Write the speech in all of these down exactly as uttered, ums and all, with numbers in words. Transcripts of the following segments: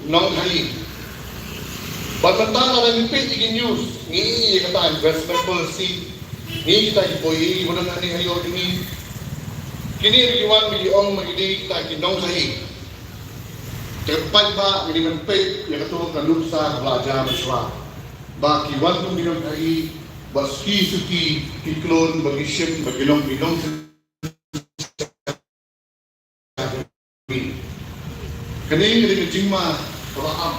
nongkhaii. Bad mynta lada ngi peit ïa ki news, ngi ïohi ïa kata investment policy, ngi ïohi kita ki poi ïa ki ba don hangne ha ïew jong ngi. Kine ki wan ba ki ong ba ki dei kita ki nongkhaii. Te pat ba ngi dei ban peit ïa kato ka nuksa kaba la jia mynshuwa. Ba ki wan kum ki nongkhaii, ba suki suki ki khlem ba ki shim ba ki long ki nong Kane ka dei ka jingma kaba am.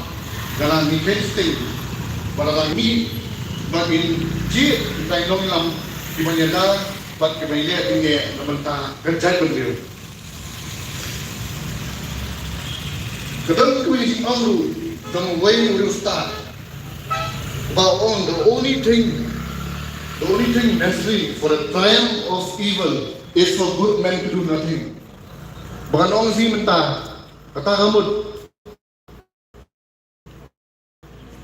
Lada ngi kheiñ sting, bad lada ngi, bad ngin jied, ngi dei nongïalam kiban ïada bad kiban ïaleh bniah na ka bynta ka jaitbynriew. Ka don kawei ka jingong ruh jong uwei u riewstad ba ong, the only thing, the only thing necessary for the triumph of evil is for good men to do nothing. Ba kan ong shi mynta, kata ka mut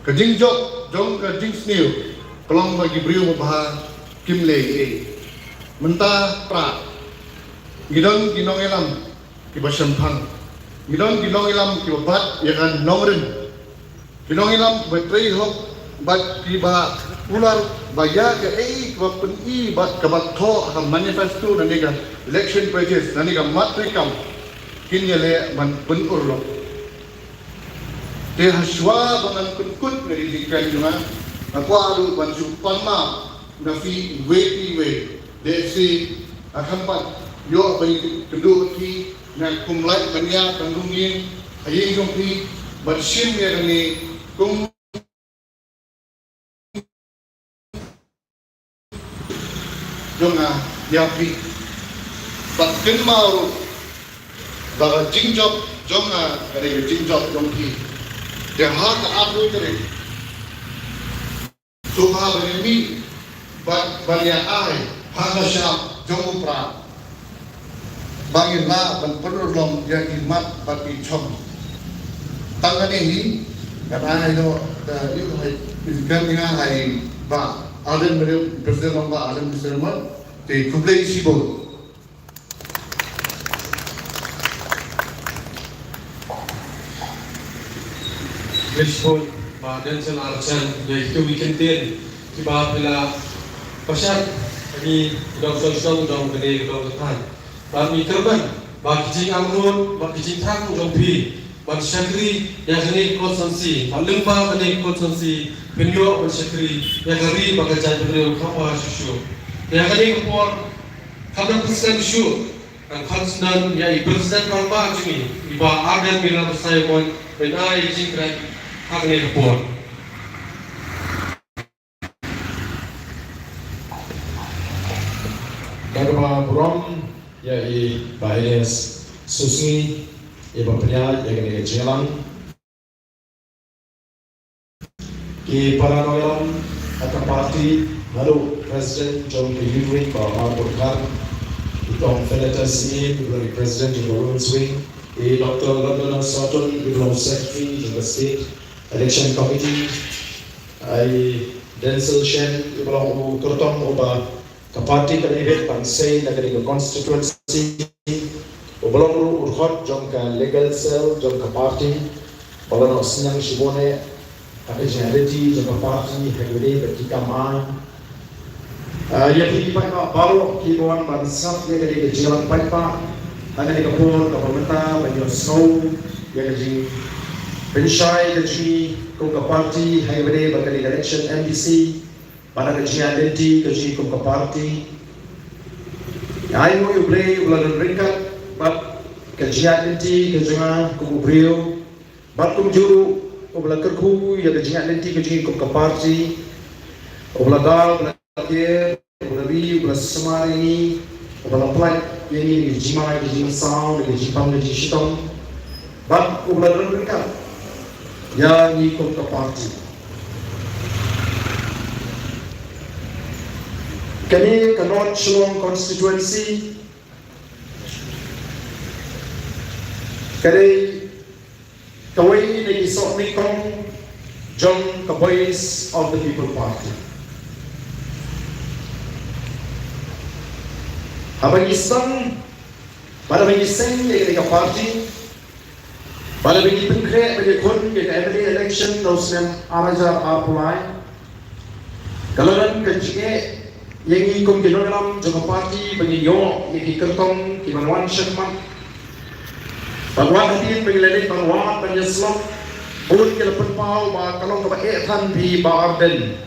ka jingjop jong ka jingsniew ka long ba ki briew babha kim leh ei ei. Mynta pra ngi don ki nongïalam kiba shemphang, ngi don ki nongïalam kiba bat ïa ka nongrim, ki nongïalam kiba trei hok bad kiba kular ba ïa kaei kaba pyni bad kaba thoh ha manifesto lane ka election pledges lane ka mat treikam kin ïaleh ban pynurlong. Te hashwa ba ngan pynkut na ka jingkren jong nga, nga kwah ruh ban shu pan map na phi iwei pa iwei. Lehse, ha kham pat ïoh ban ïakynduh bad phi, nga kum lait ban ïaid ban rung ïing ha ïing jong phi, ban shim ïa kane kum jong nga ïa phi. Bad kynmaw ruh ba ka jingjop jong nga ka dei ka jingjop jong phi. Te ha ka arphew tarik, sngewbha ban ïa mih bad ban ïa ai ha ka shap jong u Prah. Ba ngin lah ban pynurlong ïa ki mat bad ki jhong. Tang kane hi, ngan ai noh, eh, ïa ka mic, ka mic ha i Bah Ardent Miller, President, Bah Ardent Miller. Te khublei shibun. Khublei shibun Bah Denzil Archan, ïa kito ki kyntien kiba phi la pynshai ha kane ka dong song song jong kane ka dong ka thaiñ. Bad ngi kyrmen ba ki jingangnud bad ki jingthang jong phi ban shakri ïa kane ka constituency, bad lyngba kane ka constituency phin ïoh ban shakri ïa ka ri bad ka jaitbynriew kham bha shuh shuh. Ïa kane ka por, khamtam pynskhem shuh, ngan khot sngewbha ïa i President rangbah jong ngi, i Bah Ardent Miller Basaiawmoit, ban ai jingkren ha kane ka por. Da kaba burom ïa i Bah Elias Susngi, i ba pynïaid ïa kane ka jingïalang. Ki para nongïalam ha ka party, haduh President jong ka Youth Wing Bah Mark Dkhar, i Kong Fenetta Syiem, i ba long President jong ka Women's Wing, i Doctor Londona Sohtun, i ba long Secretary jong ka State Election Committee, i Denzil Shen, i ba long u kyrtong uba ka party ka dei ban sei na kane ka constituency, uba long ruh u dkhot jong ka legal cell jong ka party, ba la noh synñiang shibun eh ha ka jingïaid lynti jong ka party ha kaba ïadei bad ki kam aiñ. Ah, ïa phi ki paidbah baroh kiba wan ban sngap ïa kane ka jingïalang paidbah ha kane ka por kaba mynta ban ïohsngew ïa ka jingpynshai ka jong ngi kum ka party ha kaba ïadei bad kane ka election M D C. Bad na ka jingïaid lynti ka jong ngi kum ka party. Nga ainguh ïa U Blei uba la don ryngkat bad ka jingïaid lynti ka jong nga kum u briew. Bad kumjuh ruh uba la kyrkhu ïa ka jingïaid lynti ka jong ngi kum ka party. Uba la daw, uba la ker, uba la ri, uba la sumar ïa ngi, uba la pynlait ïa ngi na ka jingmai, na ka jingmynsaw, na ka jingpang, na ka jingshitom. Bad uba la don ryngkat ïa ngi kum ka party. Kane ka North Shillong constituency ka dei kawei na ki sohnyngkong jong ka Voice of the People Party. Haba ngi sdang, bad haba ngi seng ïa kane ka party, Ba la ba ngi pynkhreh ban ïakhun ïa ka M L A election na u snem ar hajar arphew lai, ka la don ka jingeh ïa ngi kum ki nongïalam jong ka party ba ngin ïoh ïa ki kyrtong ki ban wan shakhmat. Bad wat hadien ba ngi la leit ban wad ban ïasyllok, bun ki la pynpaw ba ka long kaba eh than bha ïa i Bah Ardent.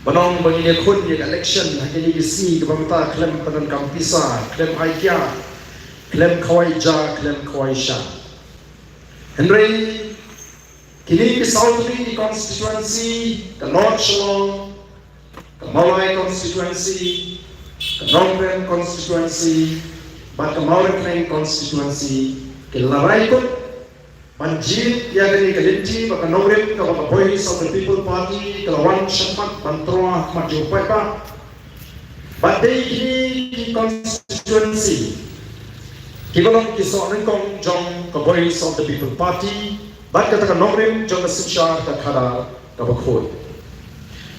Ban ong ba ngin ïakhun ïa ka election ha kine ki sngi kiba mynta khlem pyndonkam pisa, khlem ai kiad, khlem khawai ja, khlem khawai sha. Hynrei kine ki saw tylli ki constituency, ka North Shillong, ka Mawlai constituency, ka Nongkrem constituency, bad ka Mawryngkneng constituency, ki la rai kut ban jied ïa kane ka lynti bad ka nongrim kaba ka Voice of the People Party ka la wan shakhmat ban trei ha khmat jong u paidbah. Bad dei kine ki constituency kiba long ki soh nyngkong jong ka Voice of the People Party bad kata ka nongrim jong ka synshar ka khadar kaba khuid.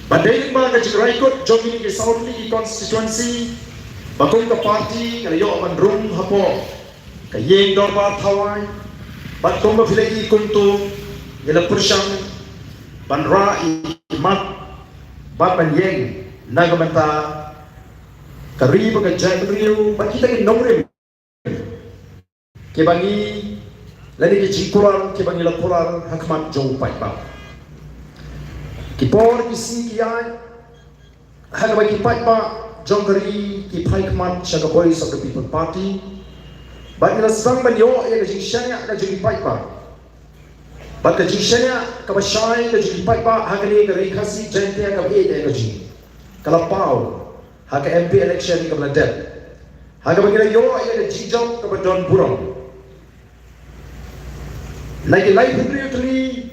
Bad dei lyngba ka jingrai kut jong kine ki saw tylli ki constituency ba kum ka party nga la ïoh ban rung hapoh ka ïing dorbar Thawai, bad kumba phi la ïohi kumto, ngi la pyrshang ban rah ïa ki mat bad ban ïeng na ka bynta ka ri bad ka jaitbynriew bad kita ki nongrim kiba ngi, lane ki jingkular kiba ngi la kular ha khmat jong u paidbah. Ki por ki sngi ki ïaid, ha kaba ki paidbah jong ka ri ki phai khmat sha ka Voice of the People Party, bad ngi la sdang ban ïoh ïa ka jingshaniah ka jong ki paidbah. Bad ka jingshaniah kaba shai ka jong ki paidbah ha kane ka Ri Khasi Jaiñtia kaba ïeit ïa ka jong ngi, ka la paw ha ka M P election kaba la dep, ha kaba ngi la ïoh ïa ka jingjop kaba don burom. Na ki laiphew hynriew tylli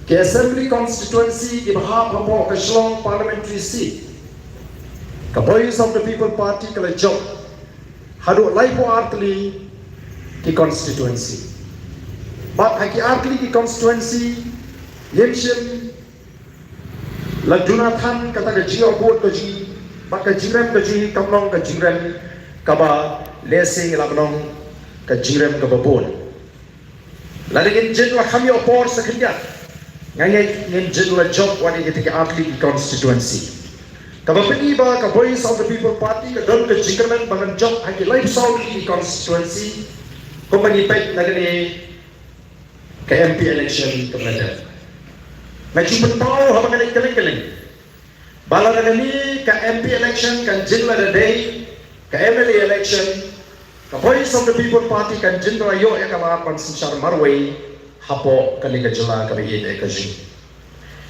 ki assembly constituency kiba hap hapoh ka Shillong parliamentary seat, ka Voice of the People Party ka la jop haduh laiphew ar tylli ki constituency. Bad ha ki ar tylli ki constituency, ngim shym la duna than kata ka jingïoh vote ka jong ngi, bad ka jingrem ka jong ngi kam long ka jingrem kaba lehse ngi lah ban ong ka jingrem kaba bun. Lada ngin jied la kham ïoh por sa khyndiat, nga ngeit ngin jied la jop wat ïa kita ki ar tylli ki constituency. Kaba pyni ba ka Voice of the People Party ka don ka jingkyrmen ba kan jop ha ki laiphew saw tylli ki constituency, kumba ngi peit na kane ka M P election kaba la dep. Nga ju pynpaw haba nga leit kylleng kylleng ba lada kane ka M P election kan jin lada dei ka M L A election, ka Voice of the People Party kan jin da ïoh ïa ka lad ban synshar marwei hapoh kane ka jylla kaba ïeit ïa ka jong ngi.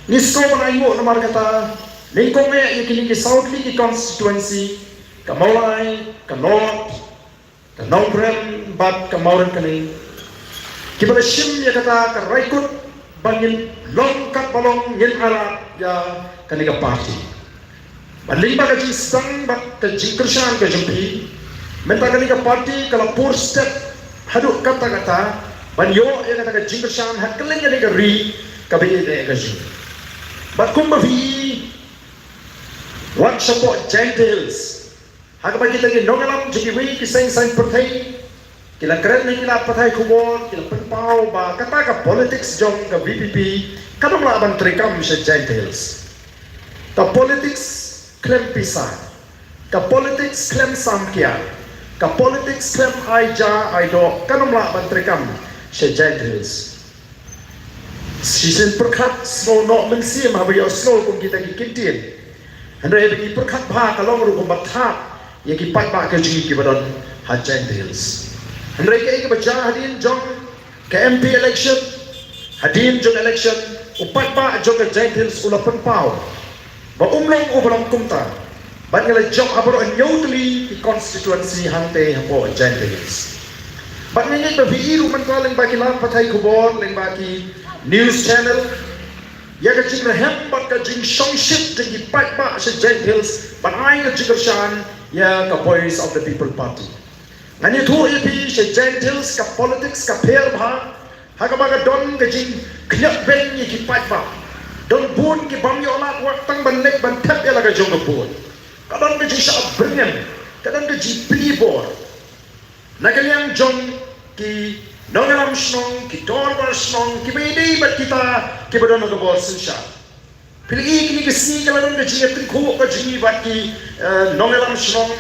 Ngi sngewbha ban ainguh namar kata, nyngkong eh ïa kine ki saw tylli ki constituency, ka Mawlai, ka North, ka Nongkrem bad ka Mawryngkneng, kiba la shim ïa kata ka rai kut ba ngin long katba long ngin ailad ïa kane ka party. Bad lyngba ka jingsdang bad ka jingkyrshan ka jong phi, mynta kane ka party ka la pur step haduh katta katta ban ïoh ïa kata ka jingkyrshan ha kylleng kane ka ri kaba ïeit ïa ka jong ngi. Bad kumba phi wan shapoh Jaintia Hills, ha kaba kita ki nongïalam jong kiwei ki seng saiñ pyrthei ki la kren ha ki lad pathai khubor, ki la pynpaw ba kata ka politics jong ka V P P kam lah ban treikam sha Jaintia Hills. Ka politics khlem pisa, ka politics khlem sam kiad, ka politics khlem ai ja ai doh kam lah ban treikam sha Jaintia Hills. Shisien pyrkhat sngew noh mynsiem haba ïohsngew kum kita ki kyntien. Hynrei haba ngi pyrkhat bha ka long ruh kumba thad ïa ki paidbah ka jong ngi kiba don ha Jaintia Hills. Hynrei kaei kaba jia hadien jong ka M P election, hadien jong election, u paidbah jong ka Jaintia Hills u la pynpaw ba um long uba long kumta. Bad ngi la jop ha baroh hynñiew tylli ki constituency hangtei hapoh Jaintia Hills. Bad nga ngeit ba phi i ruh mynta lyngba ki lad pathai khubor, lyngba ki news channel, ïa ka jingrhem bad ka jingshongshit jong ki paidbah sha Jaintia Hills ban ai ka jingkyrshan ïa ka Voice of the People Party. Ngan ïathuh ïa phi, sha Jaintia Hills ka politics ka pher bha, ha kaba ka don ka jingkhñiot beiñ ïa ki paidbah. Don bun ki bym ïoh lad wat tang ban leit ban thep ïa la ka jong ka vote. Ka don ka jingshah byrngem, ka don ka jingplie bor na ka liang jong ki nongïalam shnong, ki dorbar shnong, kiba ïadei bad kita kiba don ha ka bor synshar. Phi la ïohi kine ki sngi ka la don ka jingïatyngkhuh ka jong ngi bad ki, eh, nongïalam shnong.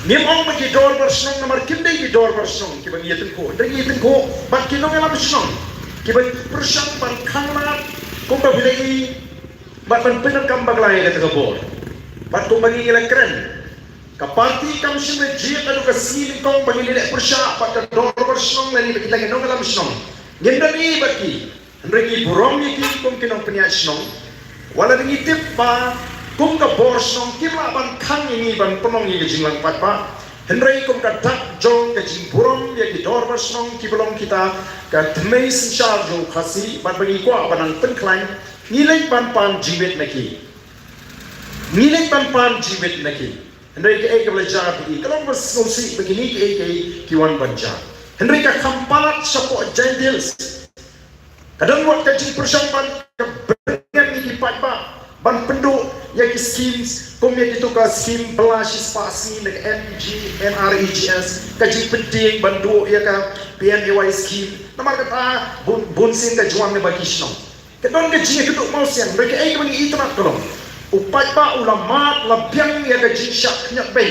Ngim ong ba ki dorbar shnong namar kim dei ki dorbar shnong kiba ngi ïatyngkhuh, hynrei ngi ïatyngkhuh bad ki nongïalam shnong kiba pyrshang ban khanglad kumba phi la ïohi bad ban pyndonkam bakla ïa kata ka bor. Bad kumba ngi la kren, ka party kam shym la jied haduh ka sngi nyngkong ba ngin ïaleh pyrshah bad ka dorbar shnong lane bad kita ki nongïalam shnong. Ngim don ei bad ki, hynrei ngi burom ïa ki kum ki nongpynïaid shnong. Wat la ngi tip ba kum ka bor shnong kim lah ban khang ïa ngi ban pynlong ïa ka jinglang paidbah, hynrei kum ka dak jong ka jingburom ïa ki dorbar shnong kiba long kita ka tmei synshar jong u Khasi, bad ba ngi kwah ban nang pynkhlaiñ, ngi leit ban pan jingwit na ki. Ngi leit ban pan jingwit na ki. Hynrei kaei kaba la jia ha ki, ka long ba sngewsih ba kine kiei kiei ki wan ban jia. Hynrei ka kham palat shapoh Jaintia Hills. Ka don wat ka jingpyrshang ban ka bynriem ïa ki paidbah ban pynduh ïa ki schemes kum ïa kito ka scheme bylla shispah sngi na ka M G N R E G S, ka jingpyntieng ban duh ïa ka P M A Y scheme. Namar kata bun, bun sien ka jwang na ba ki shnong. Ka don ka jingïakynduh mawsiang, hynrei kaei kaba ngi itynnad ka long, u paidbah u la mad la biang ïa ka jingshah khñiot bei.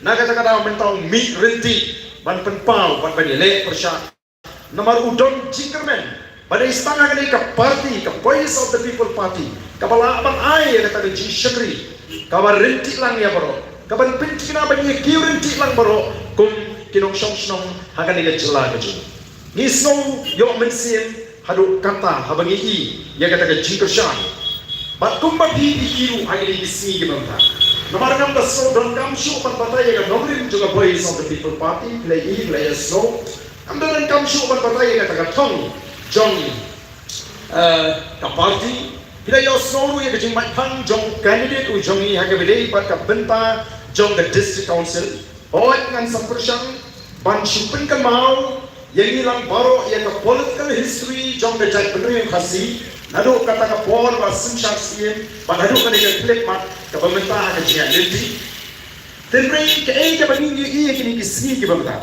Na kata ka daw mynta u mih ryntih ban pynpaw bad ban ïaleh pyrshah. Namar u don jingkyrmen ba dei tang ha kane ka party, ka Voice of the People Party, kaba lah ban ai ïa kata ka jingshakri kaba ryntih lang ïa baroh, kaban pynthikna ban ïa kiew ryntih lang baroh kum ki nongshong shnong ha kane ka jylla ka jong ngi. Ngi sngew ïoh mynsiem haduh katta haba ngi i ïa kata ka jingkyrshan. Bad kumba phi i ruh ha kine ki sngi kiba mynta, namar ngam da sngewdonkam shuh ban batai ïa ka nongrim jong ka Voice of the People Party, phi la i, phi la ïohsngew. Ngam da donkam shuh ban batai ïa kata ka thong jong, eh, ka party. Phi la ïohsngew ruh ïa ka jingmait phang jong u candidate u jong ngi ha kaba ïadei bad ka bynta jong ka District Council. Hooid, ngan sa pyrshang ban shu pynkynmaw ïa ngi lang baroh ïa ka political history jong ka jaitbynriew Khasi, naduh kata ka por ba synshar siem bad haduh kane ka khyllipmat kaba mynta ha ka jingïaid lynti. Hynrei kaei kaba ngi ïohi ïa kine ki sngi kiba mynta,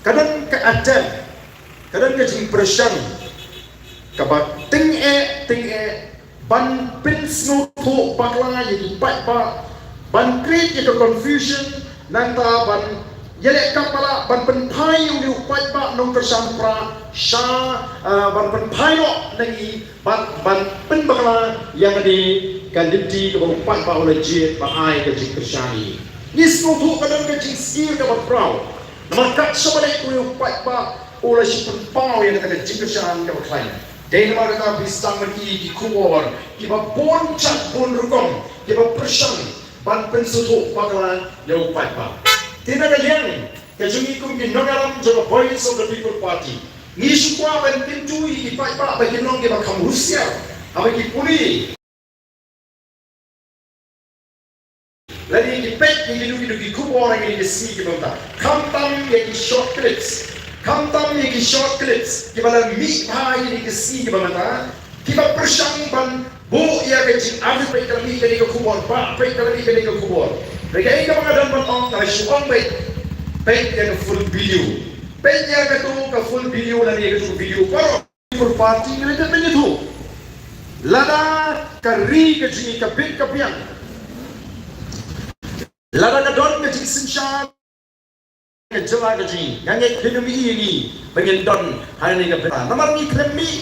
ka don ka attempt, ka don ka jingpyrshang kaba tyngeh tyngeh ban pynsngewthuh bakla ïa ki paidbah, ban create ïa ka confusion, nangta ban ïaleh kam ba lah ban pynphai ïa u paidbah nongkyrshan prah sha, ah, ban pynphai noh na ngi, ban, ban pynbakla ïa kane ka lynti kaba u paidbah u la jied ban ai ka jingkyrshan ïa ngi. Ngi sngewthuh ka don ka jingsngewthuh kaba khraw. Namar kat shaba leit u paidbah u la shu pynpaw ïa kata ka jingkyrshan kaba khlaiñ. Dei namar kata phi sdang ban i ki khubor kiba bun jait bun rukom kiba pyrshang ban pynsngewthuh bakla ïa u paidbah. Te na ka liang ka jong ngi kum ki nongïalam jong ka Voice of the People Party, ngi shu kwah ban kyntu ïa ki paidbah ba kin long kiba kham husiar haba ki pule lane ki peit ïa kino kino ki khubor ha kine ki sngi kiba mynta. Khamtam ïa ki short clips, khamtam ïa ki short clips kiba la mih bha ha kine ki sngi kiba mynta, kiba pyrshang ban buh ïa ka jingartatien, peit ka la mih kane ka khubor, ba peit ka la mih kane ka khubor. Hynrei kaei kaba nga don ban ong, nga la shu ong, peit, peit ïa ka full video. Peit ïa kato ka full video lane ïa kato ka video baroh. People Party ngi la dep ban ïathuh. Lada ka ri ka jong ngi ka bit ka biang, lada ka don ka jingsynshar ka jylla ka jong ngi, nga ngeit phin ym ïohi ïa ngi ba ngin don ha kane ka bynta. Namar ngi khlem mih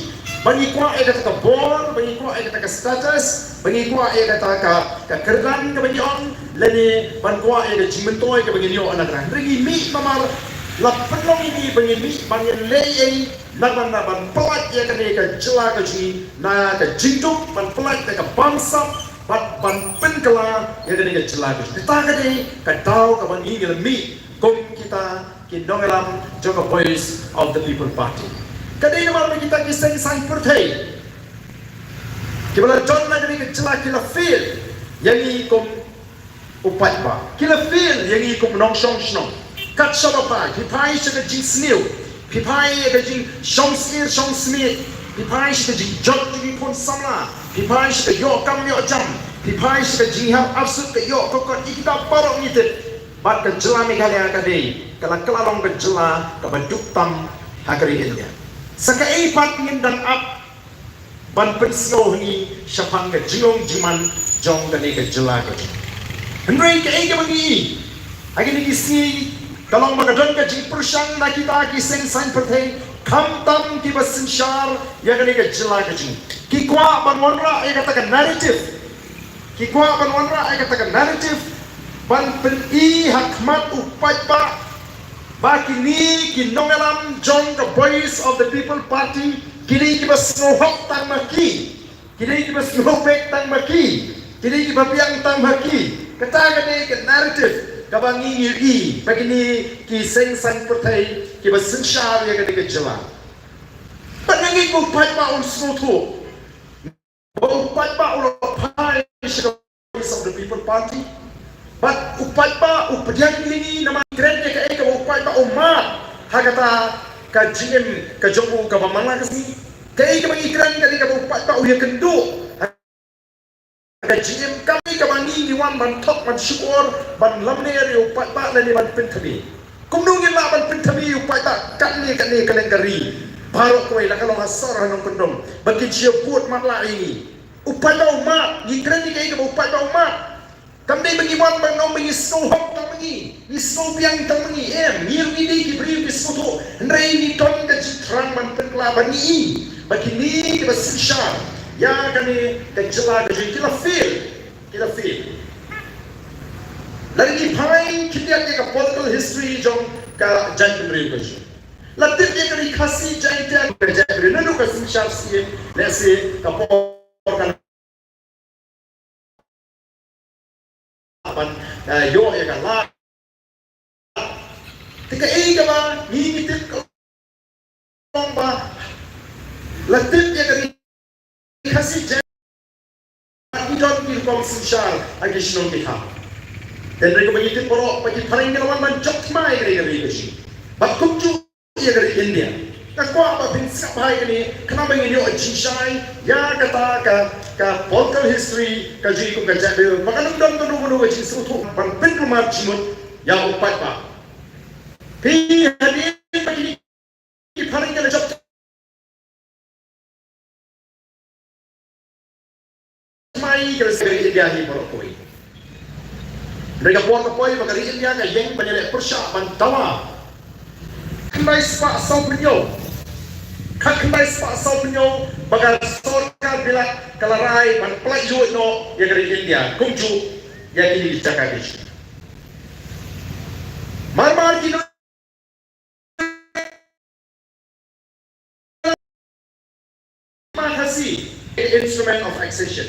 ba ngi kwah ïa kata ka bor, ba ngi kwah ïa kata ka status, ba ngi kwah ïa kata ka, ka kyrdan kaba ngi ong, lane ban kwah ïa ka jingmyntoi kaba ngin ïoh na ka. Hynrei ngi mih namar la pynlong ïa ngi ba ngin mih, ba ngin leh ei, namar ban, ban pynlait ïa kane ka jylla ka jong ngi na ka jingduk, ban pynlait na ka bamsap, bad ban pynkylla ïa kane ka jylla ka jong ngi. Kata ka dei ka daw kaba ngi ngi la mih kum kita ki nongïalam jong ka Voice of the People Party. Ka dei namar ba kita ki seng saiñ pyrthei kiba la don na kane ka jylla ki la fail ïa ngi kum u paidbah. Ki la fail ïa ngi kum nongshong shnong. Kat shaba phai, phi phai sha ka jingsniew, phi phai ïa ka jingshong syier shong smiej, phi phai sha ka jingjot jong ki khun samla, phi phai sha ka ïoh kam ïoh jam, phi phai sha ka jinghiar arsut ka ïoh ka kot, ïa kita baroh ngi tip. Bad ka jylla Meghalaya ka dei, ka la, ka la long ka jylla kaba duk tam ha ka ri India. Sa kaei pat ngin dang ap ban pynsngew ha ngi shaphang ka jinglong jingman jong kane ka jylla ka jong ngi. Hynrei kaei kaba ngi ïohi ha kine ki sngi ka long ba ka don ka jingpyrshang na kita ki seng saiñ pyrthei, khamtam kiba synshar ïa kane ka jylla ka jong ngi. Ki kwah ban wanrah ïa kata ka narrative. Ki kwah ban wanrah ïa kata ka narrative ban pyni ha khmat u paidbah ba kine ki nongïalam jong ka Voice of the People Party, kine kiba sngewhok tang ma ki, kine kiba sngewbha tang ma ki, kine kiba biang tang ma ki. Kata ka dei ka narrative kaba ngi ïohi ba kine ki seng saiñ pyrthei kiba synshar ïa kane ka jylla. Bad nga ngeit ba u paidbah un sngewthuh ba u paidbah u la phai sha ka Voice of the People Party. Bad u paidbah u pdiang ïa ngi namar kren ïa kaei kaba u paidbah u mad ha kata ka jingim ka jong u kaba man la ka sngi. Kaei kaba ngi kren ka dei kaba u paidbah u ïakynduh ha ka jingim. Kam dei kaba ngi ngi wan ban thok ban shukor ban lamler ïa u paidbah lane ban pynthame. Kumno ngin lah ban pynthame ïa u paidbah katne katne ka lyngkha ri baroh kawei, la ka long ha sor ha nongkyndong, ba kin shu bud matlah ïa ngi. U paidbah u mad, ngi kren ïa kaei kaba u paidbah u mad. Kam dei ba ngi wan ban ong ba ngi sngewhok tang ma ngi, ngi sngew biang tang ma ngi. Em, ngi ruh ngi dei ki briew ki sngewthuh, hynrei ngi don ka jingthrang ban pynkylla ba ngi i ba kine kiba synshar ïa kane ka jylla ka jong ngi ki la fail, ki la fail. Lada ngi phai khyndiat ïa ka political history jong ka jaitbynriew ka jong ngi, la tip ïa ka Ri Khasi Jaiñtia ka jaitbynriew naduh ka synshar siem, lehse ka por ka ban, eh, ïoh ïa ka lad. Te kaei kaba ngi ngi tip ka long ba la tip ïa ka Ri Khasi Jaiñtia, ngi don ki rukom synshar ha ki shnong ki thaw. Te hynrei kumba ngi tip baroh ba ki phareng ki la wan ban jop thymmai ïa ka ri ka jong ngi. Bad kumjuh ïa ka ri India. Nga kwah ba phin sngap bha ïa kane, khnang ba ngin ïoh jingshai ïa kata ka, ka political history ka jong ngi kum ka jaitbynriew, ba kan ym don kano kano ka jingsngewthuh ban pynkulmar jingmut ïa u paidbah. Phi, hadien ba kine ki phareng ki la jop thymmai ka ri India hi baroh kawei. Hynrei ka por ka poi ba ka ri India ka ïeng ban ïaleh pyrshah ban dawa. Khyndai spah sawphew hynñiew, khatkhyndai spah sawphew hynñiew ba ka sorkar Bilat ka la rai ban pynlait ïuh noh ïa ka ri India kumjuh ïa kine ki jaka ki jong ngi. Mar mar ki nong Khasi, instrument of accession.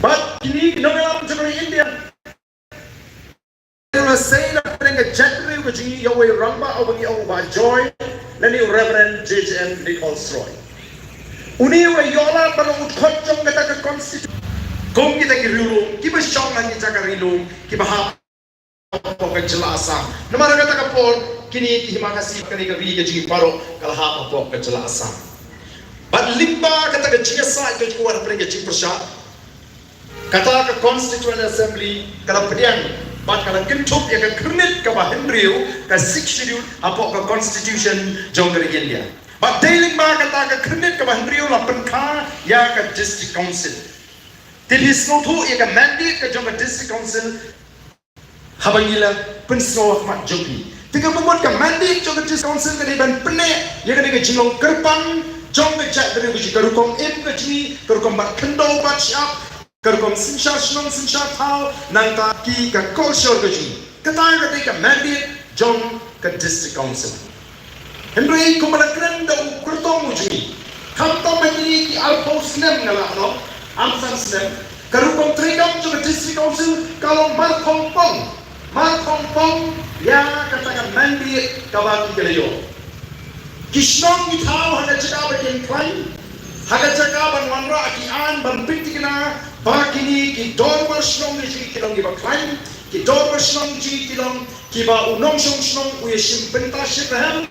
Bad kine ki nongïalam jong ka ri India, la sei na pdeng ka jaitbynriew ka jong ngi ïa uwei u rangbah uba ngi ong u Bah Joy, lane u Reverend J J M Nichols Roy. Une u la ïoh lad ban long u dkhot jong kata ka constitution. Kum kita ki riewlum kiba shong ha ki jaka ri lum kiba hap hapoh ka jylla Assam. Namar ha kata ka por kine ki hima Khasi, kane ka ri ka jong ngi baroh ka la hap hapoh ka jylla Assam. Bad lyngba kata ka jingïasaid ka jong u, hapdeng ka jingpyrshah, kata ka Constituent Assembly ka la pdiang bad ka la kynthup ïa ka khyrnit kaba hynriew, ka Sixth Schedule, hapoh ka Constitution jong ka ri India. Bad dei lyngba kata ka khyrnit kaba hynriew la pynkha ïa ka District Council. Te phi sngewthuh ïa ka mandate ka jong ka District Council, haba ngi la pynsngew ha khmat jong phi. Te kaba mut ka mandate jong ka District Council ka dei ban pynneh ïa kane ka jinglong kyrpang jong ka jaitbynriew ka jong ngi, ka rukom im ka jong ngi, ka rukom bat khyndew bat shyiap, ka rukom synshar shnong synshar thaw, nangta ki ka culture ka jong ngi. Kata ka dei ka mandate jong ka District Council. Hynrei kumba la kren da u kyrtong u jong ngi, khamtam ha kine ki arphew snem, nga lah ban ong, arphew san snem, ka rukom treikam jong ka District Council ka long markhongpong, markhongpong ïa kata ka mandate kaba ki la ïoh. Ki shnong ki thaw ha ka jaka ba kin khlaiñ, ha ka jaka ban wanrah ki aiñ ban pynthikna ba kine ki dorbar shnong ki jong ngi ki long kiba khlaiñ, ki dorbar shnong ki jong ngi ki long kiba u nongshong shnong u ïashim bynta shitrhem.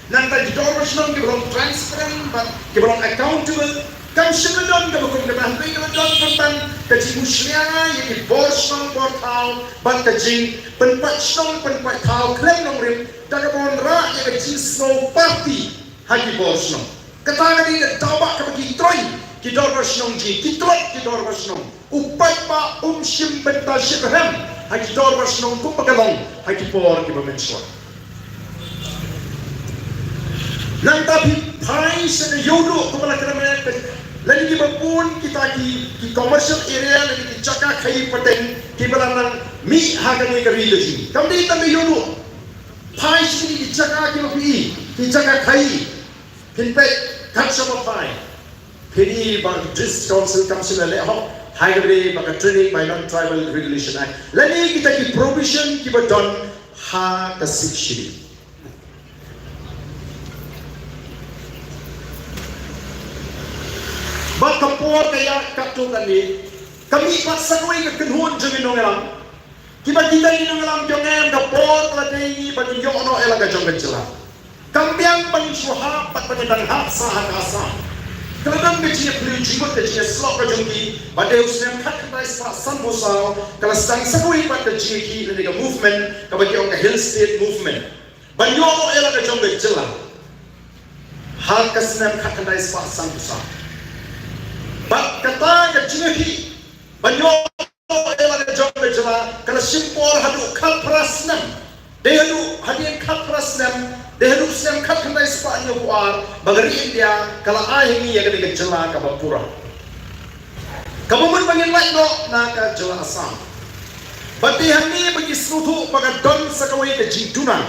Nangta ki dorbar shnong kiba long transparent bad kiba long accountable. Kam shym la don kaba kum kata, hynrei ka la don tang ka jingmushlia ïa ki bor shnong bor thaw bad ka jingpynpait shnong pynpait thaw khlem nongrim Kata ka ban rah ïa ka jingsngew party ha ki bor shnong. Kata ka dei ka daw ba kaba ki troiñ ki dorbar shnong jong ngi, ki tlot ki dorbar shnong. U paidbah um shim bynta shitrhem ha ki dorbar shnong kumba ka long ha ki por kiba mynshuwa. Nangta phi phai sha ka Ïewduh kumba la kren mynne, lane kiba bun kita ki, ki commercial area lane ki jaka khaii pateng kiba la nang mih ha kane ka ri ka jong ngi. Kam dei tang ka Ïewduh. Phai sha kine ki jaka kiba phi i, ki jaka khaii. Phin peit kat shaba phai, phin i ba ka District Council kam shym la leh hok ha kaba ïadei bad ka training by Non-Tribal Regulation Act lane kita ki provision kiba don ha ka Sixth Schedule. Bad ka por ka ïaid katto katne, ka mih pat sa kawei ka kynhun jong ngi nongïalam. Kiba kita ki nongïalam jong ngi, ka por ka la dei ngi ba ngin ïoh noh ïa la ka jong ka jylla. Kam biang ba ngin shu hap bad ba ngin dang hap sah ha ka Assam. Ka la don ka jingïaphylliew jingmut, ka jingïasyllok ka jong ki, ba dei u snem khatkhyndai spah sanphew saw, ka la sdang sa kawei pat ka jingïakhih lane ka movement kaba ki ong ka Hill State Movement, ban ïoh noh ïa la ka jong ka jylla ha ka snem khatkhyndai spah sanphew saw. Bad kata ka jingïakhih ban ïoh ïa la ka jong ka jylla ka la shim por haduh khatphra snem. Dei haduh hadien khatphra snem, dei haduh snem khatkhyndai spah hynñiewphew ar, ba ka ri India ka la ai ha ngi ïa kane ka jylla kaba pura, kaba mut ba ngin lait noh na ka jylla Assam. Bad dei hangne ba ngi sngewthuh ba ka don sa kawei ka jingduna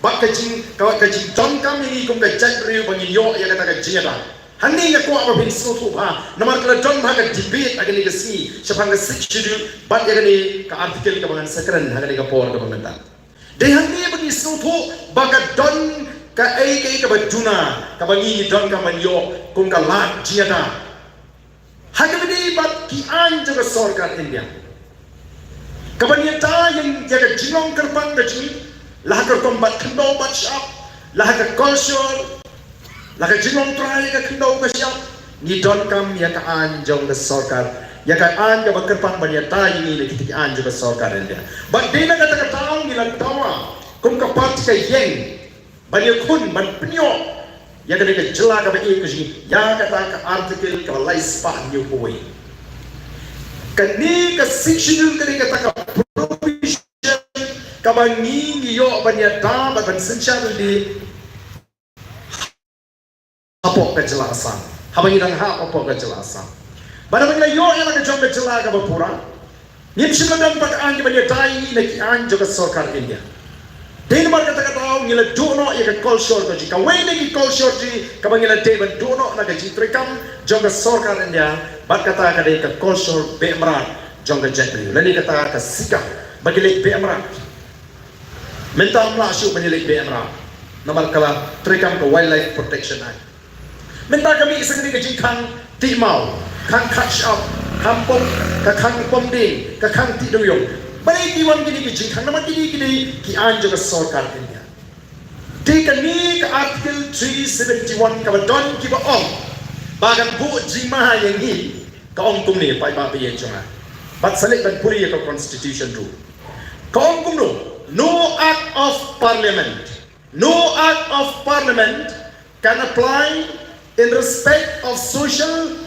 bad ka jing, ka, ka jingdonkam ïa ngi kum ka jaitbynriew ba ngin ïoh ïa kata ka jingïada. Hangne nga kwah ba phin sngewthuh bha, namar ka la don bha ka debate ha kane ka sngi shaphang ka Sixth Schedule bad ïa kane ka article kaba ngan sa kren ha kane ka por kaba mynta. Dei hangne ba ngi sngewthuh ba ka don kaei kaei kaba duna kaba ngi ngi donkam ban ïoh kum ka lad jingïada ha kaba ïadei bad ki aiñ jong ka sorkar India, kaban ïada ïa, ïa ka jinglong kyrpang ka jong ngi, la ha ka rukom bat khyndew bat shyiap, la ha ka culture, la ka jinglong trai ïa ka khyndew ka shyiap. Ngi donkam ïa ka aiñ jong ka sorkar, ïa ka aiñ kaba kyrpang ban ïada ïa ngi na kita ki aiñ jong ka sorkar India. Bad dei na kata ka daw ngi la dawa kum ka party ka Ïeng ban ïakhun, ban pynïoh ïa kane ka jylla kaba ïeit ka jong ngi ïa kata ka article kaba lai spah hynñiewphew wei. Kane ka Sixth Schedule, kane kata ka provision kaba ngi ngi ïoh ban ïada bad ban synshar lynti hapoh ka jylla Assam, haba ngi dang hap hapoh ka jylla Assam. Bad haba ngi la ïoh ïa la ka jong ka jylla kaba pura, ngim shym la don pat ka aiñ ban ïada ïa ngi na ki aiñ jong ka sorkar India. Dei namar kata ka daw ngi la duh noh ïa ka culture ka jong ngi, kawei na ki culture jong ngi kaba ngi la dei ban duh noh na ka jingtreikam jong ka sorkar India, bad kata ka dei ka culture beh mrad jong ka jaitbynriew, lane kata ka sikap ba ki leit beh mrad. Mynta ym lah shuh ban ïaleit beh mrad namar ka la treikam ka Wildlife Protection Act. Mynta ka mih sa kane ka jingkhang tih maw, khang khat shyiap, khang pom, ka khang pom dieng, ka khang tih dewïong. Balei ki wan kine ki jingkhang? Namar kine ki dei ki aiñ jong ka sorkar India. Dei kane ka Article three seventy-one kaba don kiba ong ba kan buh jingma ïa ngi, ka ong kumne, paidbah ba ïeit jong nga. Bad sa leit ban pule ïa ka Constitution ruh. Ka ong kumno? No act of Parliament, no act of Parliament can apply in respect of social,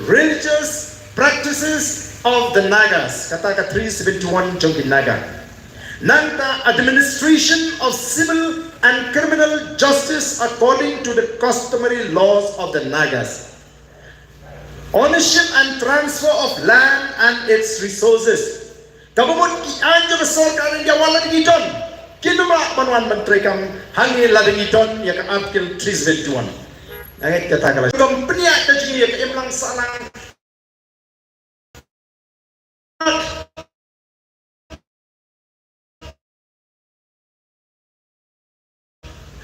religious practices of the Nagas. Kata ka three seventy-one jong ki Naga. Nangta administration of civil and criminal justice according to the customary laws of the Nagas. Ownership and transfer of land and its resources. Kaba mut ki aiñ jong ka sorkar India wat la ngi don, kim lah ban wan ban treikam hangne lada ngi don ïa ka Article three seventy-one. Nga ngeit kata ka la company ka jong ngi ïa ka imlang sahlang.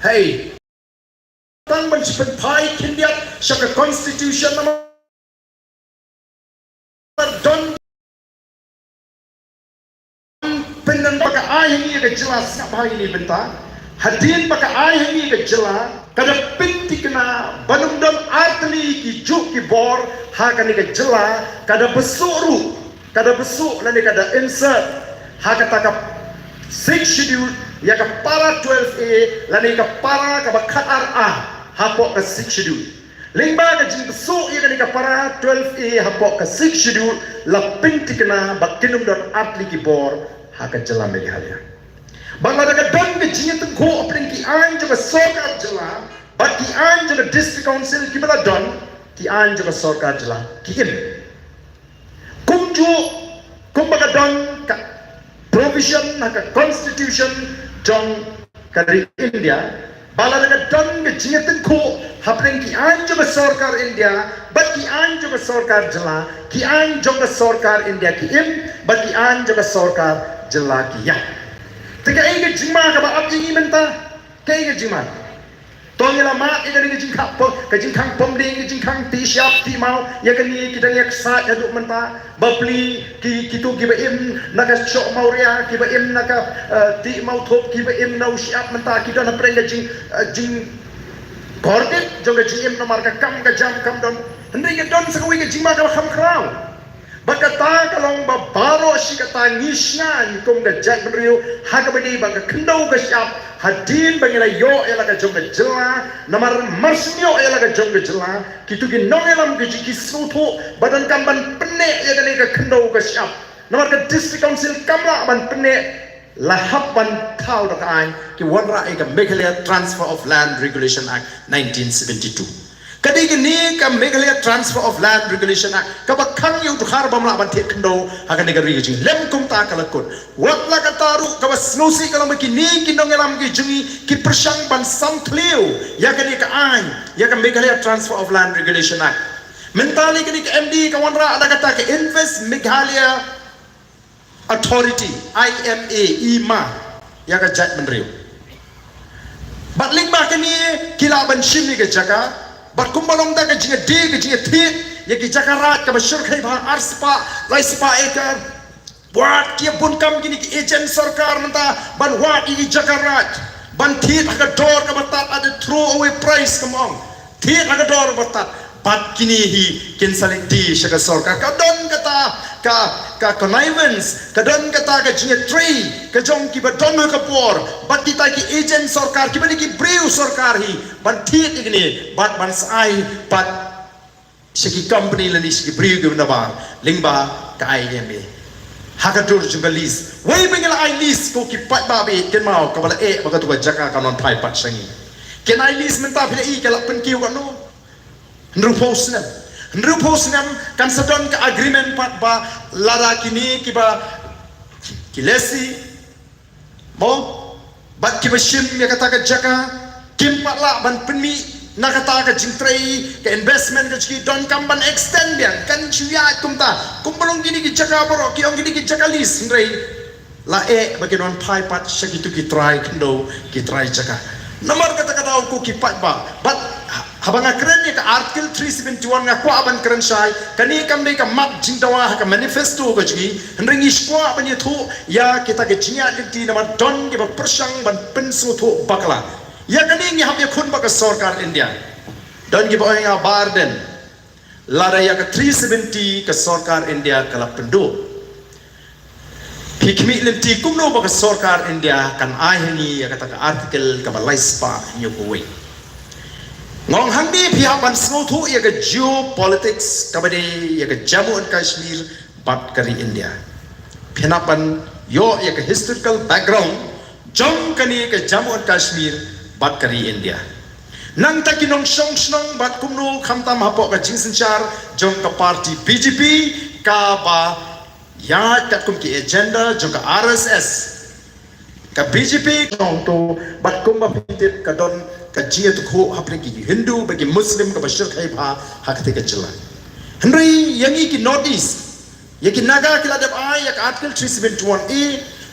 Hei, tang ban shu pynphai khyndiat sha ka Constitution namar don pynban ba ka ai ha ngi ka jylla, sngap ha ngi ni bynta. Hadien ba ka ai ha ngi ka jylla, ka da pynthikna ban ym don artylli ki juk ki bor ha kane ka jylla, ka da bsuh ruh, ka da bsuh lane ka da insert ha kata ka Sixth Schedule ïa ka para twelve A lane ka para kaba khatar A hapoh ka Sixth Schedule. Lyngba ka jingpynsuh ïa kane ka para twelve A hapoh ka Sixth Schedule la pynthikna ba kin ym don artylli ki bor ha ka jylla Meghalaya. Bad lada ka don ka jingïatyngkhuh hapdeng ki aiñ jong ka sorkar jylla bad ki aiñ jong ka District Council kiba la don, ki aiñ jong ka sorkar jylla ki im. Kumjuh kumba ka don ka provision ha ka Constitution jong ka ri India, ba lada ka don ka jingïatyngkhuh hapdeng ki aiñ jong ka sorkar India bad ki aiñ jong ka sorkar jylla, ki aiñ jong ka sorkar India ki im bad ki aiñ jong ka sorkar jylla ki ïap. Te kaei ka jingma kaba ap ïa ngi mynta? Kaei ka jingma? To ngi la mad ïa kane ka jingkhang pom, ka jingkhang pom ding, ka jingkhang tih shyiap tih maw, ïa kane ki dang ïaksaid haduh mynta. Bapli ki, kito kiba im na ka Sohmawria, kiba im na ka, eh, Tih Mawthup, kiba im na u shyiap mynta, ki don hapdeng ka jing, eh, jingkordit jong ka jingim namar ka kam ka jam kam don. Hynrei ka don sa kawei ka jingma kaba kham khraw. Bad kata ka long ba baroh shi katta ngi shngaiñ kum ka jaitbynriew ha kaba ïadei bad ka khyndew ka shyiap hadien ba ngi la ïoh ïa la ka jong ka jylla, namar mar shu ïoh ïa la ka jong ka jylla, kito ki nongïalam ki ju ki sngewthuh ba donkam ban pynneh ïa kane ka khyndew ka shyiap. Namar ka District Council kam lah ban pynneh, la hap ban thaw da ka aiñ, ki wanrah ïa ka Meghalaya Transfer of Land Regulation Act nineteen seventy-two. Ka dei kane ka Meghalaya Transfer of Land Regulation Act kaba khang ïa u dkhar bym lah ban thied khyndew ha kane ka ri ka jong ngi. Lym kumta ka la kut. Wat la katta ruh kaba sngewsih ka long ba kine ki nongïalam ki jong ngi ki pyrshang ban sam thliew ïa kane ka aiñ, ïa ka Meghalaya Transfer of Land Regulation Act. Mynta lei kane ka M D ka wanrah da kata ka Invest Meghalaya Authority, I M A, i ma ïa ka jaitbynriew. Bad lyngba kane ki lah ban shim ïa ka jaka, bad kumba long da ka jingïadei ka jingïathied ïa ki jaka raid kaba shyrkhei bha, ar spah, lai spah acre. Wat ki ïa bun kam kine ki agent sorkar mynta ban wad ïa ki jaka raid, ban thied ha ka dor kaba tad, ada throw away price kam ong. Thied ha ka dor ba tad. Bad kine hi kin sa leit die sha ka sorkar. Ka don kata ka, ka connivance, ka don kata ka jingïatrei ka jong kiba don ha ka bor bad kita ki agent sorkar, kiba dei ki briew sorkar hi, ban thied ïa kine bad ban sa ai pat sha ki company lane sha ki briew kiba nabar lyngba ka I M A. Ha ka dur jong ka lease. Wei ba ngi la ai lease, ko ki paidbah ba ïeit, kynmaw, kaba la eh ba katu ka jaka kan wan phai pat sha ngi. Kin ai lease mynta phi la i ka la pynkiew katno? Hynriewphew snem. Hynriewphew snem kan sa don ka agreement pat ba lada kine kiba ki lessee, mo, bad kiba shim ïa kata ka jaka kim pat lah ban pynmih na kata ka jingtrei, ka investment ka jong ki, donkam ban extend biang, kan shu ïaid kumta. Kumba long kine ki jaka baroh ki ong kine ki jaka lease, hynrei la eh ba kin wan phai pat sha kito ki trai khyndew, ki trai jaka. Namar kata ka daw, ko ki paidbah, bad ha-, haba nga kren ïa ka Article three seventy-one, nga kwah ban kren shai, kane kam dei ka mat jingdawa ha ka manifesto ka jong ngi, hynrei ngi shu kwah ban ïathuh ïa kita ki jingïaid lynti namar don kiba pyrshang ban pynsngewthuh bakla. Ïa kane ngi hap ïakhun bad ka sorkar India. Don kiba ong ïa nga, Bah Ardent, lada ïa ka three seventy ka sorkar India ka la pynduh, phi khmih lynti kumno ba ka sorkar India kan ai ha ngi ïa kata ka article kaba lai spah hynñiewphew wei? Nga ong hangne phi hap ban sngewthuh ïa ka geopolitics kaba dei ïa ka Jammu and Kashmir bad ka ri India. Phin hap ban ïoh ïa ka historical background jong kane ka Jammu and Kashmir bad ka ri India. Nangta ki nongshong shnong bad kumno khamtam hapoh ka jingsynshar jong ka party B J P, kaba ïaid katkum ki agenda jong ka R S S. Ka B J P ka ong to, bad kumba phi tip ka don ka jingïatyngkhuh hapdeng ki Hindu bad ki Muslim kaba shyrkhei bha ha katei ka jylla. Hynrei ïa ngi ki North East, ïa ki Naga ki la dep ai ïa ka Article three seventy-one A,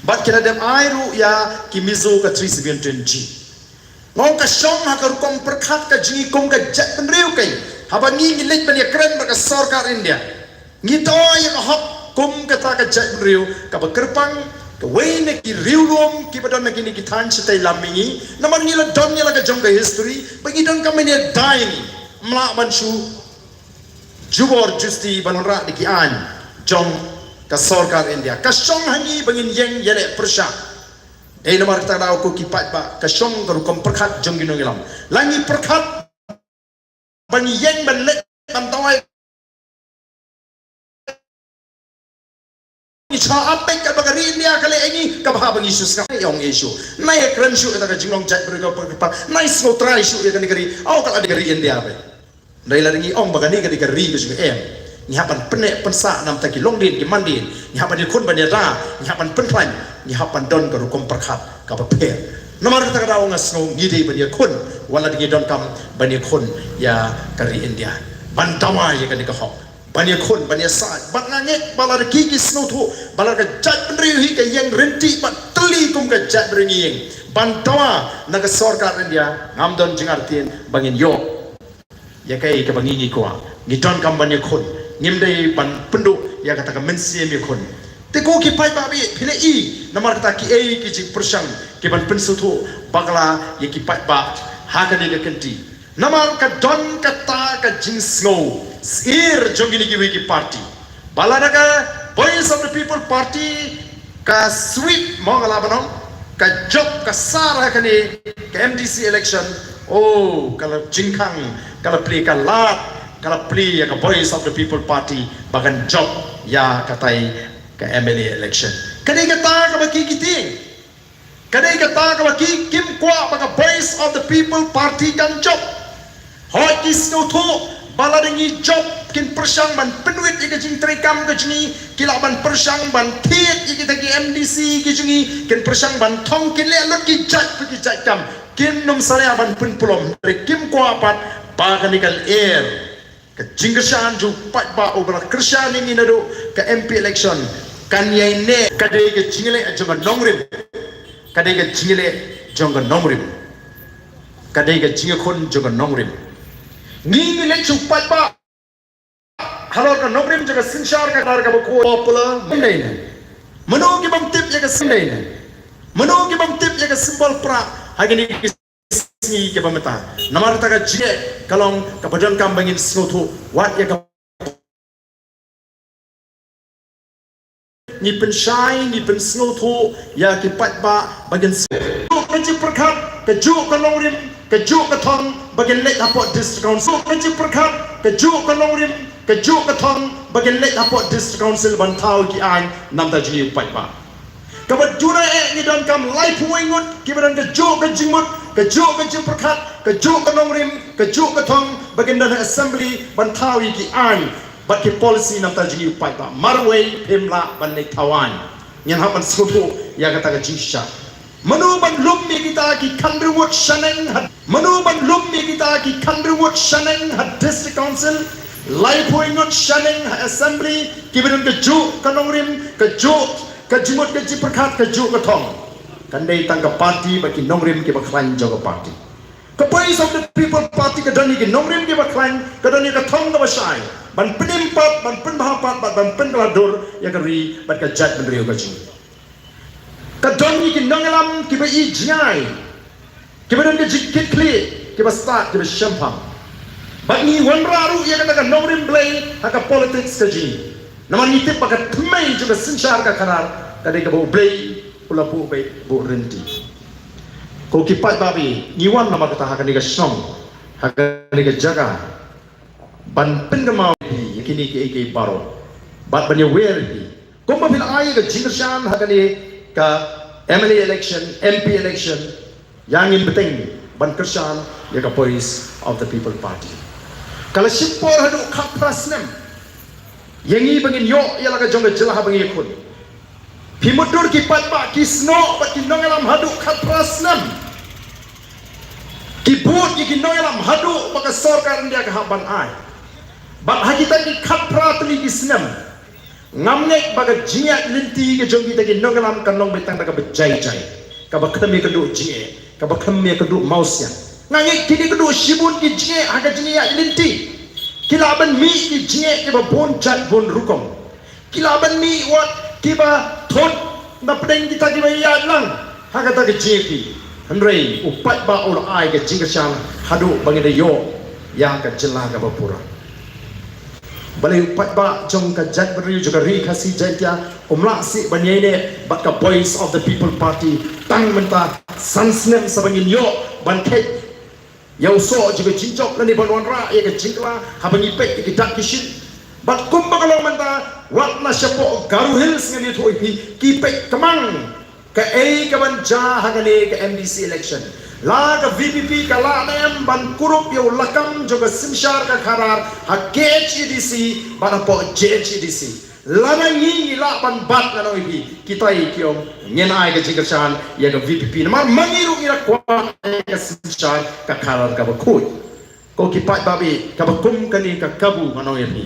bad ki la dep ai ruh ïa ki Mizo ka three seventy-one G. Nga ong ka shong ha ka rukom pyrkhat ka jong ngi kum ka jaitbynriew keiñ. Haba ngi ngi leit ban ïakren bad ka sorkar India, ngi dawa ïa ka hok kum kata ka jaitbynriew kaba kyrpang, kawei na ki riewlum kiba don na kine ki thaiñ shatei lam mihngi. Namar ngi la don ïa la ka jong ka history ba ngi donkam ban ïada ïa ngi, ym lah ban shu jubor justi ban wanrah da ki aiñ jong ka sorkar India. Ka shong ha ngi ba ngin ïeng ïaleh pyrshah. Ei, namar kata ka daw ko ki paidbah, ka shong ka rukom pyrkhat jong ki nongïalam. La ngi pyrkhat ba ngi ïeng ban leit ban tawai, ngi shu ap beit kaba ka ri India ka leh ïa ngi, kaba haba ngi shu sngap ïa ong issue. Nai ïa kren shuh ïa ka jinglong jaitbynriew ka pyrkhat, nai sngewthuh shuh ïa kane ka ri. Aw, ka la dei ka ri India beit. Hynrei lada ngi ong ba kane ka dei ka ri ka jong ngi, em, ngi hap ban pynneh pynsah namar ki longdien ki mandien, ngi hap ban ïakhun ban ïada, ngi hap ban pynkhlaiñ, ngi hap ban don ka rukom pyrkhat kaba pher. Namar kata ka daw nga sngew ngi dei ban ïakhun, wat lada ngi donkam ban ïakhun ïa ka ri India, ban dawa ïa kane ka hok, ban ïakhun, ban ïasaid. Bad nga ngeit ba lada ki, ki sngewthuh ba lada ka jaitbynriew hi ka ïeng ryntih bad tylli kum ka jaitbynriew ngi ïeng ban dawa na ka sorkar India, ngam don jingartatien ba ngin ïoh ïa kaei kaba ngi ngi kwah. Ngi donkam ban ïakhun, ngim dei ban pynduh ïa kata ka mynsiem ïakhun. Te ko ki paidbah, phi la i namar kata kiei ki jingpyrshang kiban pynsngewthuh bakla ïa ki paidbah ha kane ka kynti. Namar ka don kata ka jingsngew syier jong kine kiwei ki party ba lada ka Voice of the People Party ka sweep, mo nga lah ban ong, ka jop, ka sar ha kane ka M D C election, oh, ka la jingkhang, ka la plie, ka lad, ka la plie ïa ka Voice of the People Party ba kan jop ïa katai ka M L A election. Ka dei kata kaba ki, ki tieng. Ka dei kata kaba ki, kim kwah ba ka Voice of the People Party kan jop. Hooid, ki sngewthuh ba lada ngi jop, kin pyrshang ban pynwit ïa ka jingtreikam ka jong ngi, ki lah ban pyrshang ban thied ïa kita ki M D C ki jong ngi, kin pyrshang ban thong, kin leh lut ki jait pa ki jait kam, kin nym salia ban pynpulom. Hynrei kim kwah pat ba kane ka lyer, ka jingkyrshan jong u paidbah uba la kyrshan ïa ngi naduh ka M P election kan ïaineh. Ka dei ka jingleh jong ka nongrim. Ka dei ka jingleh jong ka nongrim. Ka dei ka jingïakhun jong ka nongrim. Ngi ngi leit sha u paidbah halor ka nongrim jong ka synshar ka Khadar kaba khuid popular. Mano ki bym tip ïa ka symbol? Mano ki bym tip ïa ka symbol prah ha kine ki sngi kiba mynta? Namar kata ka jingeh ka long kaba donkam ba ngin sngewthuh wat ïa ka, ngi pynshai, ngi pynsngewthuh ïa ki paidbah ba ngin sngewthuh. Ka jingpyrkhat, kajuh ka nongrim, kajuh ka thong ba ngin leit hapoh District Council. Ka jingpyrkhat, kajuh ka nongrim, kajuh ka thong ba ngin leit hapoh District Council ban thaw ki aiñ namar ka jingïohi u paidbah. Kaba duna eh ngi donkam laiphew wei ngut kiba don kajuh ka jingmut, kajuh ka jingpyrkhat, kajuh ka nongrim, kajuh ka thong ba kin don ha Assembly ban thaw ïa ki aiñ bad ki policy namar ka jingïohi u paidbah. Marwei phim lah ban leit thaw aiñ. Ngin hap ban sngewthuh ïa kata ka jingshisha. Mano ban lum ïa kita ki khyndai ngut shaneng ha, mano ban lum ïa kita ki khyndai ngut shaneng ha District Council, laiphew ngut shaneng ha Assembly, kiba don kajuh ka nongrim, kajuh ka jingmut, ka jingpyrkhat, kajuh ka thong? Kan dei tang ka party bad ki nongrim kiba khlaiñ jong ka party. Ka Voice of the People Party ka don ïa ki nongrim kiba khlaiñ, ka don ïa ka thong kaba shai ban pynim pat, ban pynbha pat bad ban pynkylla dur ïa ka ri bad ka jaitbynriew ka jong ngi. Ka don ïa ki nongïalam kiba ïeit jngai, kiba don ka jingkitkhlieh, kiba stad, kiba shemphang. Bad ngi wanrah ruh ïa kata ka nongrim Blei ha ka politics ka jong ngi. Namar ngi tip ba ka thymmei jong ka synshar ka Khadar ka dei kaba U Blei u la buh beit, buh ryntih. Ko ki paidbah, ngi wan namar kata ha kane ka shnong, ha kane ka jaka, ban pynkynmaw ïa phi ïa kine kiei kiei baroh bad ban ïawer ïa phi. Kumba phi la ai ka jingkyrshan ha kane ka M L A election, M P election, ïa ngin bteng ban kyrshan ïa ka Voice of the People Party. Ka la shim por haduh khatphra snem ïa ngi ba ngin ïoh ïa la ka jong ka jylla haba ngi ïakhun. Phi mutdur ki paidbah, ki snoh bad ki nongïalam haduh khatphra snem. Ki bud ïa ki nongïalam haduh ba ka sorkar India ka hap ban ai. Bad ha kita ki khatphra tylli ki snem, ngam ngeit ba ka jingïaid lynti ka jong kita ki nongïalam kan long beit tang da kaba jai jai, kaba khlem ïakynduh jingeh, kaba khlem ïakynduh mawsiang. Nga ngeit kine kynduh shibun ki jingeh ha ka jingïaid lynti. Ki lah ban mih ki jingeh kiba bun jait bun rukom. Ki lah ban mih wat kiba thut na pdeng kita kiba ïaid lang ha kata ka jingïaid. Hynrei u paidbah u la ai ka jingkyrshan haduh ba ngin da ïoh ïa ka jylla kaba pura. Balei u paidbah jong ka jaitbynriew jong ka Ri Khasi Jaiñtia um lah shuh ban ïaineh bad ka Voice of the People Party tang mynta san snem sa ba ngin ïoh ban kheit ïa u soh jong ka jingjop lane ban wanrah ïa ka jingkylla haba ngi peit ïa ki dak ki shin. Bad kumba ka long mynta, wat la shapoh Garo Hills ngan ïathuh ïa phi, ki peit kmang kaei kaban jia ha kane ka M D C election. La ka V P P ka lah ne em ban kurup ïa u lakam jong ka synshar ka khadar ha K H A D C bad hapoh J H A D C. Lada ngi ngi lah ban bat, ngan ong ïa phi, kita ki ong ngin ai ka jingkyrshan ïa ka V P P namar ma ngi ruh ngi la kwah ïa ka synshar ka khadar kaba khuid. Ko ki paidbah, kaba kum kane ka kabu, ngan ong ïa phi,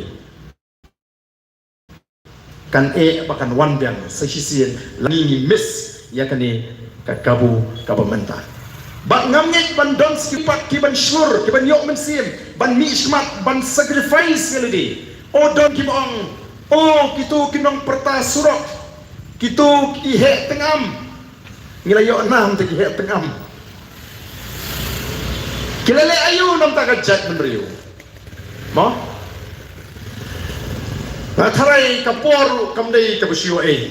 kan eh ba kan wan biang sa shisien la ngi ngi miss ïa kane ka kabu kaba mynta. Bad ngam ngeit ban don sa ki pat kiban shlur, kiban ïoh mynsiem ban mih shakhmat ban sacrifice ïa lade. O don kiba ong, o kito ki nongpyrta surok, kito ki heh tyngam. Ngi la ïoh nam te ki heh tyngam. Ki la leh aïu namar ka jaitbynriew? Mo? Nga tharai ka por kam dei kaba shu ïoh ei.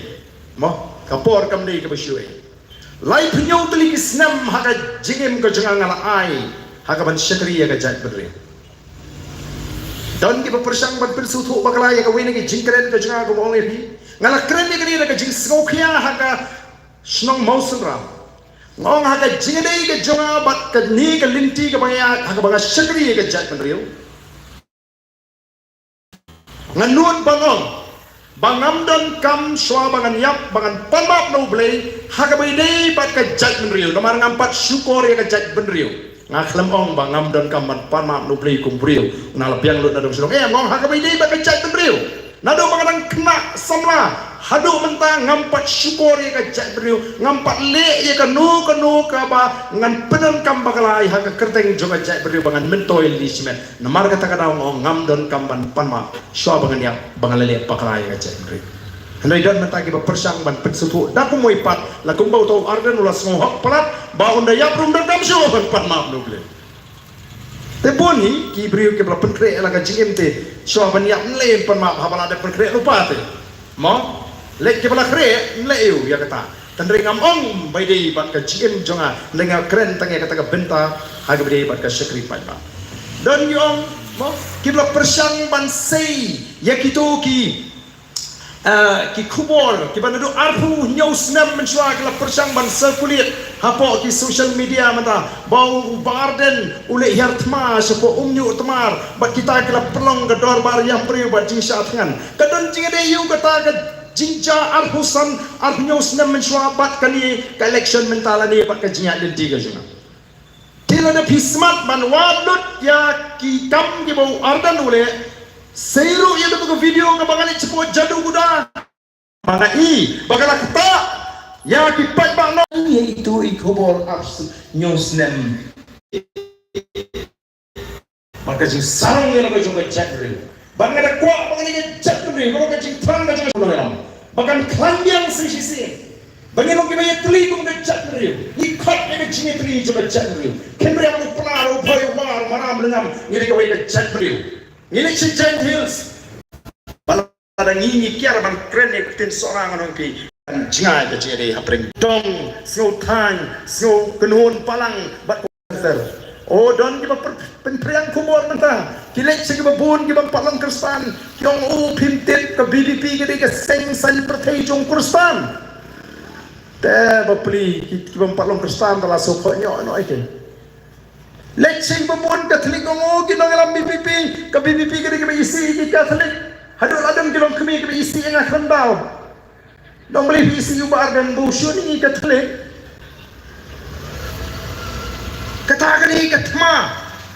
Mo? Ka por kam dei kaba shu ïoh ei. Laiphew hynñiew tylli ki snem ha ka jingim ka jong nga nga la ai ha kaban shakri ïa ka jaitbynriew. Don kiba pyrshang ban pynsngewthuh bakla ïa kawei na ki jingkren ka jong nga, kaba ong ïa phi, nga la kren ïa kane da ka jingsngewkhia ha ka shnong Mawsynram. Nga ong ha ka jingïadei ka jong nga bad kane ka lynti kaba nga ïaid ha kaba nga shakri ïa ka jaitbynriew. Nga nud ban ong ba ngam donkam shuwa ba ngan ïap ba ngan pan map na U Blei ha kaba ïadei bad ka jaitbynriew, namar ngam pat shukor ïa ka jaitbynriew. Nga khlem ong ba ngam donkam ban pan map na U Blei kum briew, nga la biang lut na dong shnong. Em, nga ong ha kaba ïadei bad ka jaitbynriew. Naduh ba nga dang khynnah samla haduh mynta ngam pat shukor ïa ka jaitbynriew, ngam pat leh ïa kano kano kaba ngan pyndonkam bakla ha ka kyrteng jong ka jaitbynriew ba ngan myntoi lynti shimet. Namar kata ka daw nga ong ngam donkam ban pan map shuwa ba ngan ïap ba nga la leh bakla ïa ka jaitbynriew. Hynrei don mynta kiba pyrshang ban pynsngewthuh da kumwei pat, la kumba uto u Ardent u la sngew hok palat ba un da ïap ruh um donkam shuh ban pan map na U Blei. Te bun hi ki briew kiba la pynkhreh la ka jingim te shuwa ban ïap ym lei, pan map haba la dep pynkhreh lypa te. Mo? Leit kiba la khreh ym lei ïa kata. Hynrei ngam ong ba ïadei bad ka jingim jong nga, hynrei nga kren tang ïa kata ka bynta ha kaba ïadei bad ka shakri paidbah. Don ki ong, mo, kiba la pyrshang ban sei ïa kito ki, eh, ki khubor kiba naduh arphew hynñiew snem mynshuwa ki la pyrshang ban circulate hapoh ki social media mynta ba u Bah Ardent u leh hiar thma shapoh Umñiuhtmar bad kita ki la pynlong ka dorbar ïam briew bad jingshah thngan. Ka don jingïadei ïa u kata ka jingjia arphew san, arphew hynñiew snem mynshuwa bad kane ka election mynta lane bad ka jingïaid lynti ka jong nga? Te lada phi smat ban wad lut ïa ki kam kiba u Ardent u leh, sei ruh ïa kata ka video kaba nga leit shapoh Jaduguda. Ba nga i ba ka la ktah ïa ki paidbah noh. Ïa itu i khubor arphew hynñiew snem. Bad ka jingsarong ïa la ka jong ka jaitbynriew. Bad nga da kwah ba kane ka jaitbynriew, ba ka jingthrang ka jong ka jong ka, ba kan khlaiñ biang sa shisien. Ba ngin long kiba ïatylli kum ka jaitbynriew. Ngi khot ïa ka jingïatylli jong ka jaitbynriew. Kynriam u Pnar, u Bhoi, u War, u Maram, u Lyngngam, ngi dei kawei ka jaitbynriew. Ngi leit sha Jaintia Hills. Ba lada ngi ngi kiar ban kren ïa ka ktien Sohra, ngan ong ïa phi, kan jngai ka jingïadei hapdeng dong, sngew thaiñ, sngew kynhun balang bad Ter. O don kiba pyn-, pynpriang khubor mynta. Ki leit sha kiba bun kiba ym pat long Khristan. Ki ong, u, phim tip, ka V P P ka dei ka seng saiñ pyrthei jong Khristan. Te bapli, ki, kiba ym pat long Khristan te la sngewthuh noh noh ïa ki. Leit sha kiba bun Katholik, ong, o, ki nongïalam V P P, ka V P P ka dei kaba isih ïa ki Katholik. Haduh la don ki longkmie kiba isih ïa nga khlem daw. Nong Blei, phi isih ïa u Bah Ardent ba u shun ïa ngi Katholik. Kata ka dei ka thma.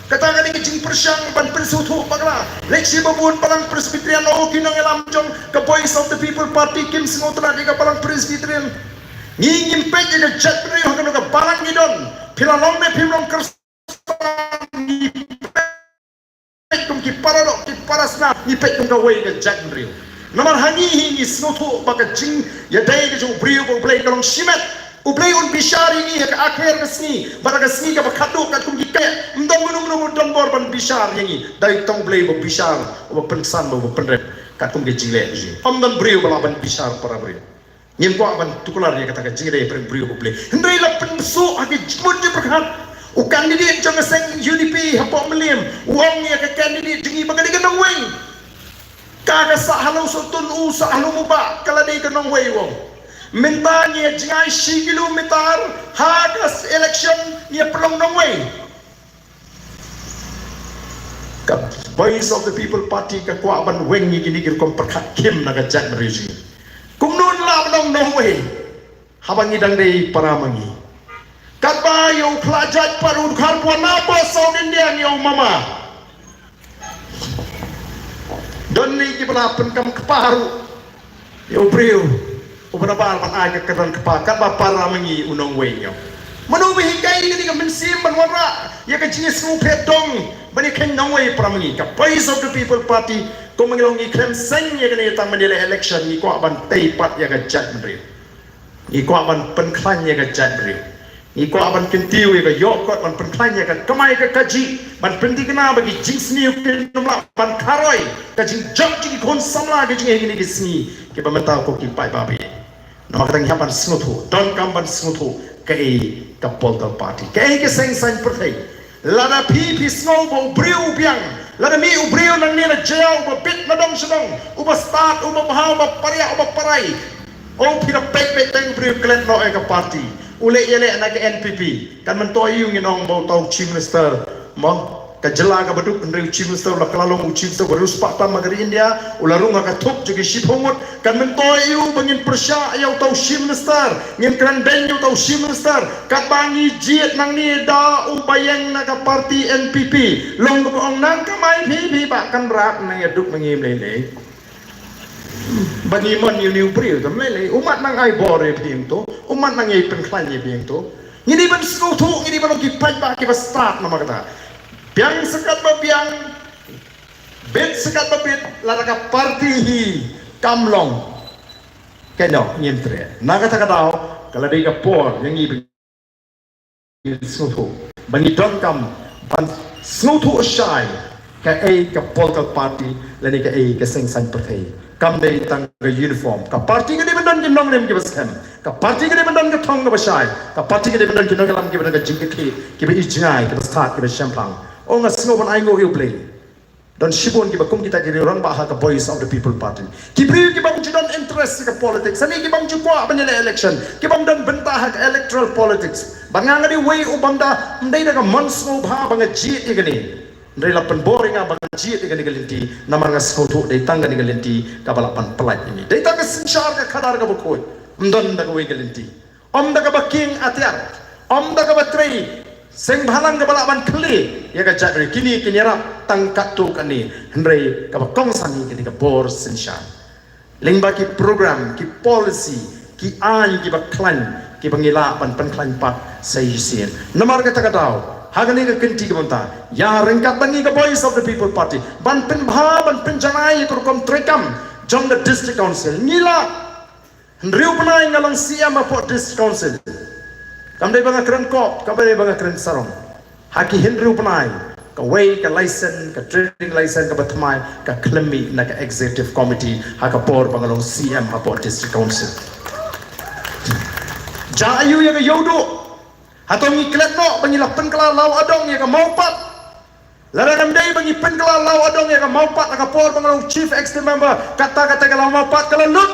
Kata ka dei ka jingpyrshang ban pynsngewthuh bakla. Leit sha kiba bun balang Presbyterian, o, ki nongïalam jong ka Voice of the People Party kim sngewtynnat ïa ka balang Presbyterian. Ngi ngim peit ïa ka jaitbynriew ha kano ka balang ngi don. Phi la long ne phim long Khristan, ngi peit kum ki paradoh, ki parasnam, ngi peit kum kawei ka jaitbynriew. Namar ha ngi hi ngi sngewthuh ba ka jingïadei ka jong u briew bad u Blei ka long shimet. U Blei un bishar ïa ngi ha ka akher ka sngi, bad ha ka sngi kaba khatduh katkum ki kynja. Ym don mano mano u don bor ban bishar ïa ngi. Dei tang U Blei uba bishar, uba pynksan, uba pynrem katkum ka jingleh jong ngi. Ym don briew ba lah ban bishar para briew. Ngim kwah ban tuklar ïa kata ka jingïadei pyrshah briew bad U Blei. Hynrei la pynsuh ha ki jingmut jingpyrkhat. U candidate jong ka seng U D P hapoh Mylliem u ong ïa ka candidate jong ngi ba ka dei ka nongwei. Ka ka sah ha Lawsohtun, u sah ha Lawmawbah, ka la dei ka nongwei, u ong. Mynta ngi ïa jngai shi kilometer ha ka election ngi ïa pynlong nongwei. Ka Voice of the People Party ka kwah ban weng ïa kine ki rukom pyrkhat khim na ka jaitbynriew jong ngi. Kumno ngin lah ban long nongwei haba ngi dang dei para ma ngi? Katba ïa u khlajait pat u dkhar bun na ba South India ngi ong mama. Don ne kiba la pynkam kpa ruh ïa u briew uba nabar ban ai ka kyrdan kpa, katba para ma ngi u nongwei, ngi ong. Mano ba hikai ïa kane ka mynsiem ban wanrah ïa ka jingsngewphet dong ban ïa kheiñ nongwei para ma ngi? Ka Voice of the People Party, kumba ngi long ngi khlem seng ïa kane tang ban ïaleh election, ngi kwah ban tei pat ïa ka jaitbynriew. Ngi kwah ban pynkhlaiñ ïa ka jaitbynriew. Ngi kwah ban kyntiew ïa ka ïoh kot, ban pynkhlaiñ ïa ka kamai ka kajih, ban pynthikna ba ki jingsniew kin ym lah ban kharoi ka jingjop jong ki khun samla ka jong ngi ha kine ki sngi kiba mynta ko ki paidbah ba ïeit. Namar kata ngi hap ban sngewthuh, donkam ban sngewthuh kaei ka political party, kaei ka seng saiñ pyrthei. Lada phi, phi sngew ba u briew u biang, lada mih u briew nangne na jaiaw uba bit na dong sha dong, uba stad, uba bha, uba pariah, uba parai, ong phi da peit peit tang u briew klet noh ïa ka party. U leh ïaleh na ka N P P. Kan myntoi ïa u ngin ong ba uta u Chief Minister, mo, ka jylla kaba duk, hynrei u Chief Minister u la kylla long u Chief Minister ba riewspah tam ha ka ri India, u la rung ha ka thup jong ki shiphew ngut. Kan myntoi ïa u ba ngin pyrshah ïa uta u Chief Minister, ngin kren beiñ ïa uta u Chief Minister. Katba ngi jied nangne da u ba ïeng na ka party N P P, long kaba ong nang kamai phi, phi Bah Conrad, nang ïa duk ma ngi ym lei lei. Ba ngi mon ïa une u briew te ym lei lei. U mat nang ai bor ïa phi hangto, u mat nang ai pynkhlaiñ ïa phi hangto. Ngi dei ban sngewthuh, ngi dei ban long ki paidbah kiba stad namar kata. Biang sa katba biang, bit sa katba bit, lada ka party hi kam long, kynnoh ngim treh. Na kata ka daw ka la dei ka por ïa ngi ba ngi sngewthuh, ba ngi donkam ban sngewthuh shai kaei ka political party lane kaei ka seng saiñ pyrthei. Kam dei tang ka uniform. Ka party ka dei ban don ki nongrim kiba skhem. Ka party ka dei ban don ka thong kaba shai. Ka party ka dei ban don ki nongïalam kiba don ka jingkitkhlieh, kiba ïeit jngai, kiba stad, kiba shemphang. Ong nga sngew ban ainguh ïa U Blei. Don shibun kiba kum kita ki rangbah ha ka Voice of the People Party. Ki briew kibym ju don interest ha ka politics, lane kibym ju kwah ban ïaleh election, kibym don bynta ha ka electoral politics. Bad nga nga dei uwei u bym da, ym dei da ka mon sngewbha ba nga jied ïa kane. Hynrei la pynbor ïa nga ba nga jied ïa kane ka lynti namar nga sngewthuh dei tang kane ka lynti kaba lah ban pyllait ïa ngi. Dei tang ka synshar ka khadar kaba khuid. Ym don da kawei ka lynti. Ym da kaba kieng atiar, ym da kaba trei seng bhalang kaba lah ban khlieh ïa ka jaitbynriew. Kine kin ïarap tang katto katne, hynrei kaba kongsan hi ka dei ka bor synshar. Lyngba ki program, ki policy, ki aiñ kiba khlaiñ, kiba ngi lah ban pynkhlaiñ pat sa shisien. Namar kata ka daw, ha kane ka kynti ka mynta, ïa ryngkat bad ngi ka Voice of the People Party, ban pynbha, ban pynjanai ïa ka rukom treikam jong ka District Council, ngi lah. Hynriew bnai nga long C M hapoh District Council. Kam dei ba nga kren kop, kam dei ba nga kren sarong. Ha ki hynriew bnai, kawei ka license, ka trading license kaba thymmai, ka khlem mih na ka Executive Committee ha ka por ba nga long C M hapoh District Council. Jia aiu ïa ka ïewduh? Hato ngi klet noh ba ngi la pynkylla Law Adong ïa ka Mawpat? Lada ngam dei ba ngi pynkylla Law Adong ïa ka Mawpat ha ka por ba nga long Chief Executive Member, kata kata ka Law Mawpat ka la lut.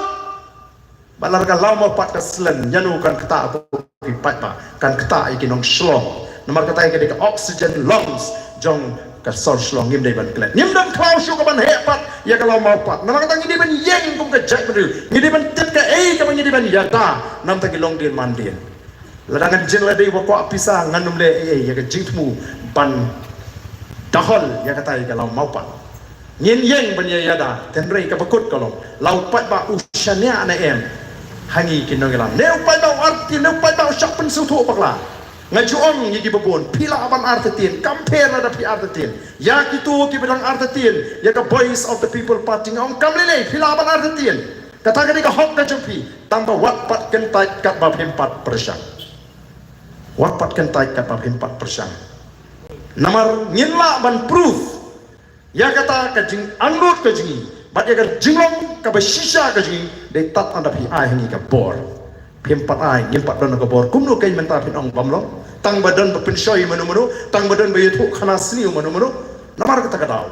Ba lada ka Law Mawpat ka slem, ïano kan ktah ha ki paidbah, kan ktah ïa ki nongshong. Namar kata ka dei ka oxygen lungs jong ka sor Shillong, ngim dei ban klet. Ngim dang khlaw shuh ka ban heh pat ïa ka Law Mawpat. Namar kata ngi dei ban ïeng kum ka jaitbynriew. Ngi dei ban tip kaei kaba ngi dei ban ïada. Namar ta ki longdien mandien. Lada ngan jin lade wa kwah pisa ngan ym leh ei ei ïa ka jingthmu ban dahol ïa kata ïa ka Law Mawpat. Ngin ïeng ban ïa ïada, hynrei kaba kut ka long, la u paidbah u shaniah ne em ha ngi ki nongïalam? Ne u paidbah u artatien, ne u paidbah u shah pynsngewthuh bakla? Nga ju ong ïa ki babun, phi lah ban artatien, kam pher lada phi artatien. Ïa kito kiba dang artatien ïa ka Voice of the People Party nga ong kam lei lei, phi lah ban artatien. Kata ka dei ka hok ka jong phi, tang ba wat pat kyntait katba phim pat pyrshang. Wat pat kyntait katba phim pat pyrshang. Namar ngin lah ban proof ïa kata ka jingangnud ka jong ngi bad ïa ka jinglong kaba shisha ka jong ngi, dei tad haduh ba phi ai ha ngi ka bor. Phim pat ai, ngim pat don ka bor, kumno kein mynta phin ong bym long? Tang ba don ba pynshoi mano mano, tang ba don ba ïathuh khana sniew mano mano. Namar kata ka daw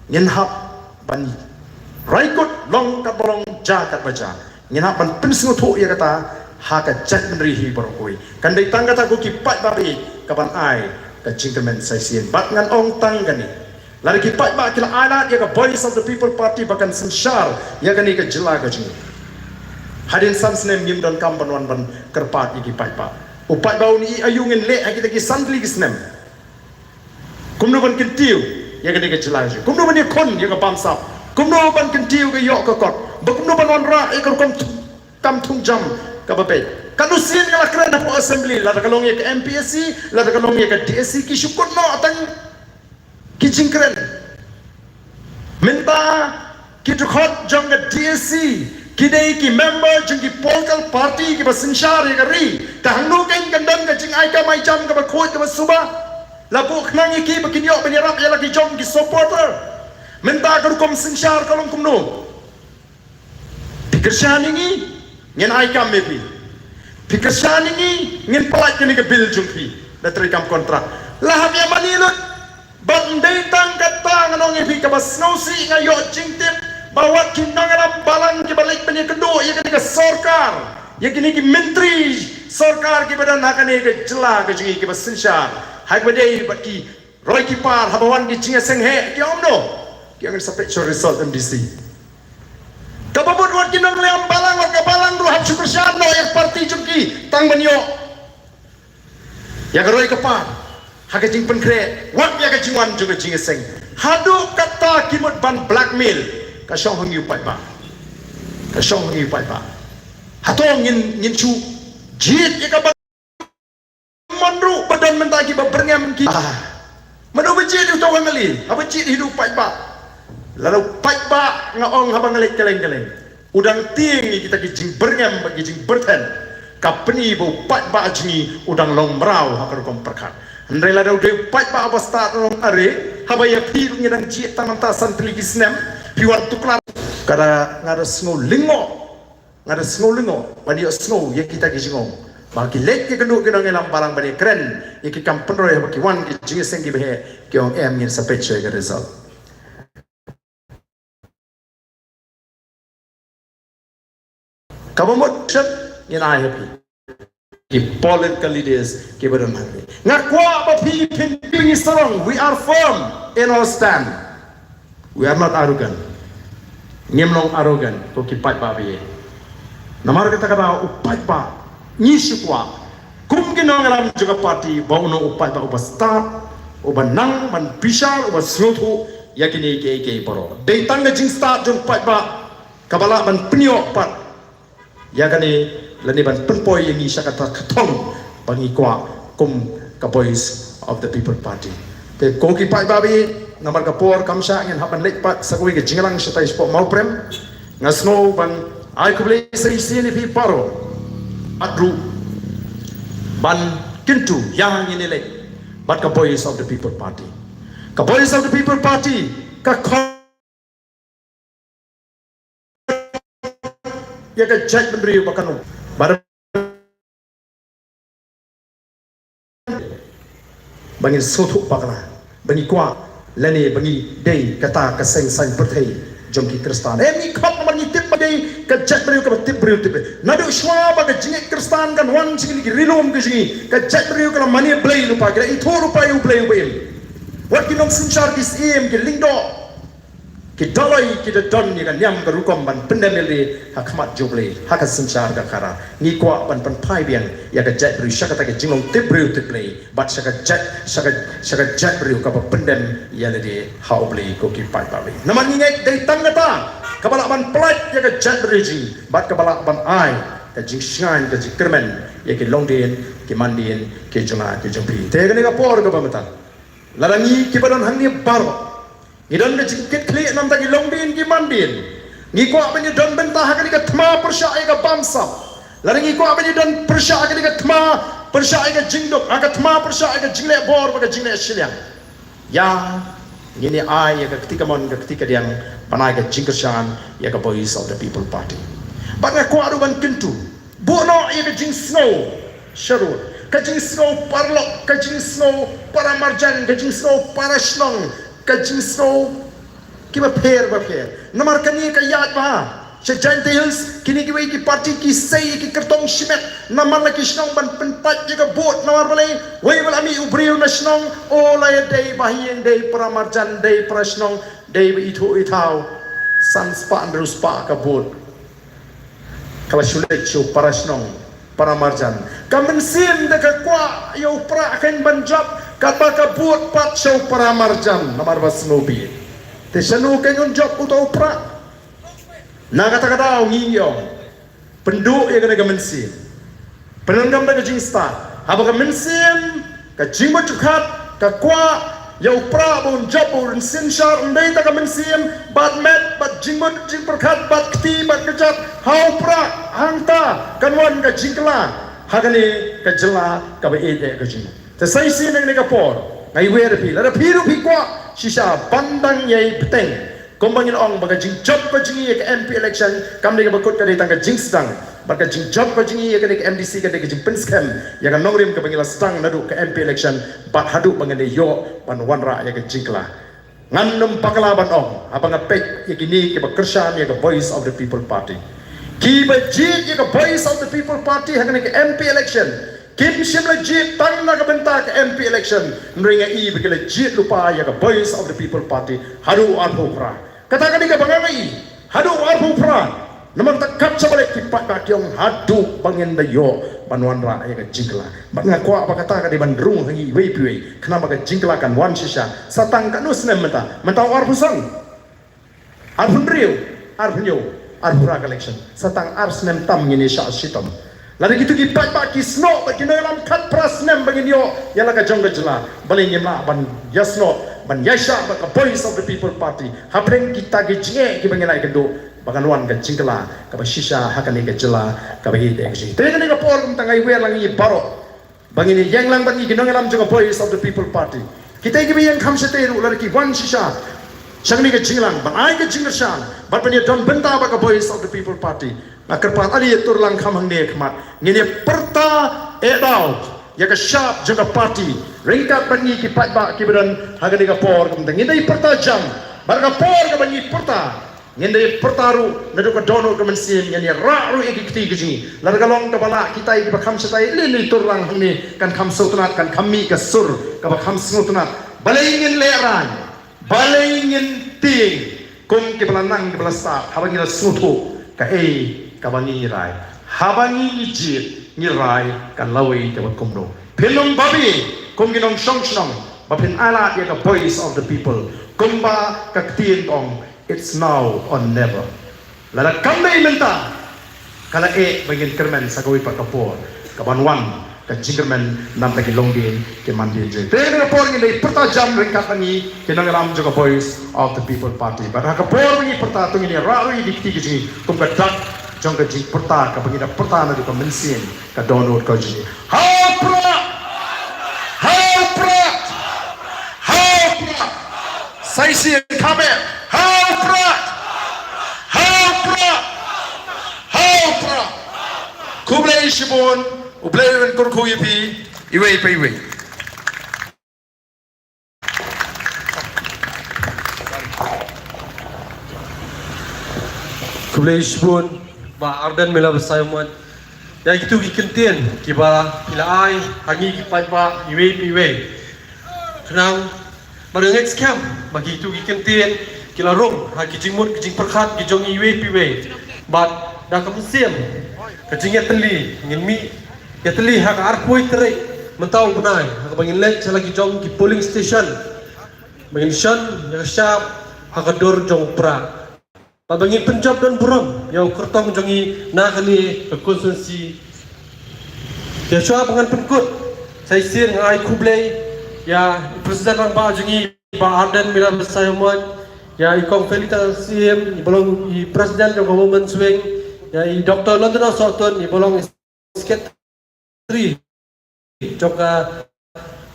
ngin hap ban rai kut, long katba long, jia katba jia. Ngin hap ban pynsngewthuh ïa kata ha ka jaitbynriew hi baroh kawei. Kan dei tang kata ko ki paidbah ba ïeit kaban ai ka jingkyrmen sa shisien. Bad ngan ong tang kane, lada ki paidbah ki la ai lad ïa ka Voice of the People Party ba kan synshar ïa kane ka jylla ka jong ngi, hadien san snem ngim donkam ban wan ban kyrpad ïa ki paidbah. U paidbah un ïohi aïu ngin leh ha kita ki san tylli ki snem. Kumno ban kyntiew ïa kane ka jylla ka jong ngi, kumno ban ïakhun ïa ka bamsap, kumno ban kyntiew ka ïoh ka kot, bad kumno ban wanrah ïa ka rukom thung, kam thung jam kaba beit. Katno sien nga la kren hapoh Assembly, lada ka long ïa ka MPSC, lada ka long ïa ka DSC, ki shu kut noh tang ki jingkren. Mynta ki dkhot jong ka DSC ki dei ki member jong ki political party kiba synshar ïa ka ri. Te hangno kein kan don ka jingai kam ai jam kaba khuid kaba suba? La buh khnang ïa ki ba kin ïoh ban ïarap ïa la ki jong ki supporter. Mynta ka rukom synshar ka long kumno? Phi kyrshan ïa ngi, ngin ai kam ïa phi. Phi kyrshan ïa ngi, ngin pyllait kane ka bill jong phi. Da trei kam kontrak. La hap ïa mane lut. Bad ym dei tang kata, ngan ong ïa phi, kaba sngewsih nga ïoh jingtip ba wat ki nongïalam balang kiba leit ban ïakynduh ïa kane ka sorkar, ïa kine ki myntri sorkar kiba don ha kane ka jylla ka jong ngi kiba synshar, ha kaba dei bad ki roi ki par, haba wan ki jingïaseng heh, ki ong kumno? Ki ong ngin sa peit shuh result MDC. Kaba mut wat ki nongïalam balang, wat ka balang ruh hap shu kyrshan noh ïa ka party jong ki tang ban ïoh ïa ka roi ka par ha ka jingpynkhreh, wat ïa ka jingwan jong ka jingïaseng. Haduh katta ki mut ban blackmail. Ka shong ha ngi u paidbah. Ka shong ha ngi u paidbah. Hato ngin, ngin shu jied ïa kaba mon ruh ba don mynta kiba byrngem ki. Ah. Mano ba jied ïa uto u MLA? Haba jied ïa u paidbah. Lada u paidbah, nga ong, haba nga leit kylleng kylleng, u dang tieng ïa kita ki jingbyrngem bad ki jingbyrthen. Ka pyni ba u paidbah jong ngi u dang long mraw ha ka rukom pyrkhat. Hynrei lada u dei u paidbah uba stad long, are, haba ïa phi ruh ngi dang jied tang mynta san tylli ki snem, phi wan tuklar. Ka da, nga da sngew lyngngoh, nga da sngew lyngngoh ban ïohsngew ïa kita ki jingong ba ki leit ïakynduh ki nongïalam balang ban ïakren ïa ki kam pynroi, haba ki wan ki jingïaseng kiba heh, ki ong em, ngin sa peit shuh ïa ka result. Kaba mut shep ngin ai ha phi, ki political leaders kiba don hangne. Nga kwah ba phi phin pynshong, we are firm in our stand. We are not arrogant. Ngim long arrogant ko ki paidbah ba ïeit. Namar kata ka daw u paidbah, ngi shu kwah kum ki nongïalam jong ka party ba uno u paidbah uba stad, uba nang ban bishar, uba sngewthuh ïa kine kiei kiei baroh. Dei tang ka jingstad jong u paidbah kaba lah ban pynïoh pat ïa kane lane ban pynpoi ïa ngi sha kata ka thong ba ngi kwah kum ka Voice of the People Party. Te ko ki paidbah ba ïeit, namar ka por kam shah, ngin hap ban leit pat sa kawei ka jingïalang shatai shapoh Mawprem. Nga sngew ban ai khublei sa shisien ïa phi baroh. Bad ruh ban kyntu ïa ngin ïaleit bad ka Voice of the People Party. Ka Voice of the People Party ka khot ïa ka jaitbynriew ba kan, ba, ba ngin sngewthuh bakla, ba ngi kwah lane ba ngi dei kata ka seng saiñ pyrthei jong ki Khristan. Em, ngi khot namar ngi tip ba dei ka jaitbynriew kaba tip briew tip. Naduh shuwa ba ka jingngeit Khristan kan wan sha kine ki ri lum ka jong ngi, ka jaitbynriew ka la mane Blei lypa, ki la ithuh lypa ïa u Blei uba im. Wat ki nongsynshar, ki syiem, ki lyngdoh, ki dolloi, ki da don ïa ka niam ka rukom ban pyndem ïalade ha khmat jong U Blei ha ka synshar ka khara. Ngi kwah ban pynphai biang ïa ka jaitbynriew sha kata ka jinglong tip briew tip Blei, bad sha ka jait, sha ka, sha ka jaitbynriew kaba pyndem ïalade ha U Blei, ko ki paidbah. Namar ngi ngeit dei tang kata kaba lah ban pyllait ïa ka jaitbynriew jong ngi bad kaba lah ban ai ka jingshngaiñ, ka jingkyrmen ïa ki longdien, ki mandien ki jong nga ki jong phi. Te kane ka por kaba mynta, lada ngi kiba don hangne baroh ngi don ka jingkitkhlieh namar ki longdien ki mandien, Ngi kwah ban ïa don bynta ha kane ka thma pyrshah ïa ka bamsap. Lada ngi kwah ban ïa don pyrshah ha kane ka thma pyrshah ïa ka jingduk, ha ka thma pyrshah ïa ka jingleh bor bad ka jingleh shiliang. Ïa, ngin ïa ai ïa ka kti kamon ka kti kadiang ban ai ka jingkyrshan ïa ka Voice of the People Party. Bad nga kwah ruh ban kyntu, buh noh ïa ka jingsngew sharud, ka jingsngew paralok, ka jingsngew paramarjan, ka jingsngew parashnong, ka jingsngew kiba pher ba pher. Namar kane ka ïaid bha sha Jaintia Hills, kine kiwei ki party ki sei ïa ki kyrtong shimet namar la ki shnong ban pynpait ïa ka vote. Namar balei? Wei ba la mih u briew na shnong, u la ïadei ba ha ïing, dei paramarjan, dei parashnong, dei ba ithuh ithaw, san spah hynriew spah ka vote. Ka la shu leit sha u parashnong, paramarjan. Ka mynsiem te ka kwah ïa u Prah kein ban jop, katba ka bud pat sha u paramarjan, namar ba sngewbha. Te shano kein un jop uta u Prah? Na kata ka daw ngi ong, pynduh ïa kane ka mynsiem. Pynlong da ka jingstad. Haba ka mynsiem, ka jingmut jingpyrkhat ka kwah ïa u Prah ba un jop, ba un synshar, ym dei tang ka mynsiem, bad met, bad jingmut jingpyrkhat, bad kti, bad kjat ha u Prah, hangta kan wan ka jingkylla ha kane ka jylla kaba ïeit ïa ka jingmut. Te sa shisien ha kane ka por nga ai wer ïa phi, lada phi ruh phi kwah shisha ban dang ïai bteng, kumba ngin ong ba ka jingjop ka jong ngi ïa ka M P election kam dei kaba kut, ka dei tang ka jingsdang. Bad ka jingjop ka jong ngi ïa kane ka M D C ka dei ka jingpynskhem ïa ka nongrim kaba ngi la sdang naduh ka M P election bad haduh ba ngin da ïoh ban wanrah ïa ka jingkylla. Ngan ym bakla ban ong haba nga peit ïa kine kiba kyrshan ïa ka Voice of the People Party. Kiba jied ïa ka Voice of the People Party ha kane ka M P election kim shym la jied tang na ka bynta ka M P election, hynrei nga i ba ki la jied lypa ïa ka Voice of the People Party haduh arphew phra. Kata ka dei kaba nga i, haduh arphew phra. Namar ta kat sha ba leh ki paidbah ki ong haduh ba ngin da ïoh ban wanrah ïa ka jingkylla. Bad nga kwah ba kata ka dei ban rung ha ngi iwei pa iwei, khnang ba ka jingkylla kan wan shisha. Sa tang katno snem mynta? Mynta u arphew san, arphew hynriew, arphew hynñiew, arphew phra ka election. Sa tang ar snem tam ngin ïa shah shitom. Lada kitu ki paidbah ki snoh bad ki nongïalam khatphra snem ba ngin ïoh ïa la ka jong ka jylla, balei ngim lah ban ïasnoh, ban ïaishah bad ka Voice of the People Party hapdeng kita ki jingeh kiba ngi la ïakynduh, ba kan wan ka jingkylla kaba shisha ha kane ka jylla kaba ïeit ïa ka jylla. Te kane ka por kumta nga ai wer lang ïa baroh ba ngin ïeng lang bad ngi ki nongïalam jong ka Voice of the People Party. Kita kiba ïeng kham shatei ruh, lada ki wan shisha sha kane ka jingïalang ban ai ka jingkyrshan bad ban ïa don bynta bad ka Voice of the People Party, nga kyrpad, ale ïa tur lang kham hangne khmat, ngin ïa pyrta eh daw ïa ka shap jong ka party ryngkat bad ngi ki paidbah kiba don ha kane ka por. Kumta ngin da ïa pyrta jam, bad ka por kaba ngi pyrta ngin da ïa pyrta ruh naduh ka dohnud ka mynsiem, ngin ïa rah ruh ïa ki kti ka jong ngi. Lada ka long kaba lah kita kiba kham shatei, leit leit tur lang hangne, kan kham sngewtynnat, kan kham mih ka sur kaba kham sngewtynnat. Balei ngin lehrain? Balei ngin tieng kum kiba la nang kiba la stad? Haba ngi la sngewthuh kaei kaba ngi rai, haba ngi jied ngi rai, kan lawei te bad kumno. Phin ym babe kum ki nongshong shnong ba phin ailad ïa ka Voice of the People. Kumba ka ktien ka ong, it's now or never. Lada kam dei mynta, ka la eh ba ngin kyrmen sa kawei pat ka por kaban wan ka jingkyrmen namar ki longdien ki mandien jong ngi. Te kane ka por ngin da ïa pyrta jam ryngkat bad ngi ki nongïalam jong ka Voice of the People Party. Bad ha ka por ba ngi pyrta to ngin ïa rah ruh ïa ki kti ki jong ngi kum ka dak jong ka jingpyrta kaba ngi da pyrta naduh ka mynsiem, ka dohnud ka jong ngi. Ha u Prah! Ha u Prah! Ha u Prah! Sa shisien kham eh. Ha u Prah! Ha u Prah! Ha u Prah! Khublei shibun, U Blei un kyrkhu ïa phi iwei pa iwei. Khublei shibun Bah Ardent Miller Basaiawmoit ïa kitu ki kyntien kiba phi la ai ha ngi ki paidbah iwei pa iwei. Khnang ba nga ngeit skhem ba kitu ki kyntien ki la rung ha ki jingmut ki jingpyrkhat ki jong ngi iwei pa iwei. Bad da ka mynsiem ka jingïatylli, ngin mih ïatylli ha ka arphew tarik mynta u bnai, ha kaba ngin leit sha la ki jong ki polling station ba ngin shon ïa ka shap ha ka dur jong u Prah. Bad ba ngin pynjop don burom ïa u kyrtong jong ngi na kane ka constituency. Ïa shuwa ba ngan pynkut, sa shisien nga ai khublei ïa u President Rangbah jong ngi Bah Ardent Miller Basaiawmoit, Ïa i Kong Felita Syiem, i ba long i President jong ka Women's Wing, ïa i Doctor Londona Sohtun, i ba long i Secretary jong ka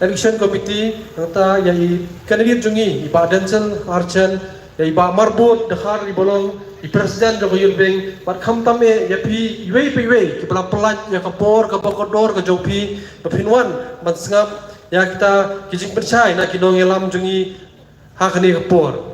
Election Committee, nangta ïa i candidate jong ngi, i Bah Denzel Archan, ïa i Bah Marbud Dkhar, i ba long i President jong ka Youth Wing, bad khamtam eh ïa phi iwei pa iwei kiba la pyllait ïa ka por kaba kordor ka jong phi ba phin wan ban sngap ïa kita ki jingpynshai na ki nongïalam jong ngi ha kane ka por.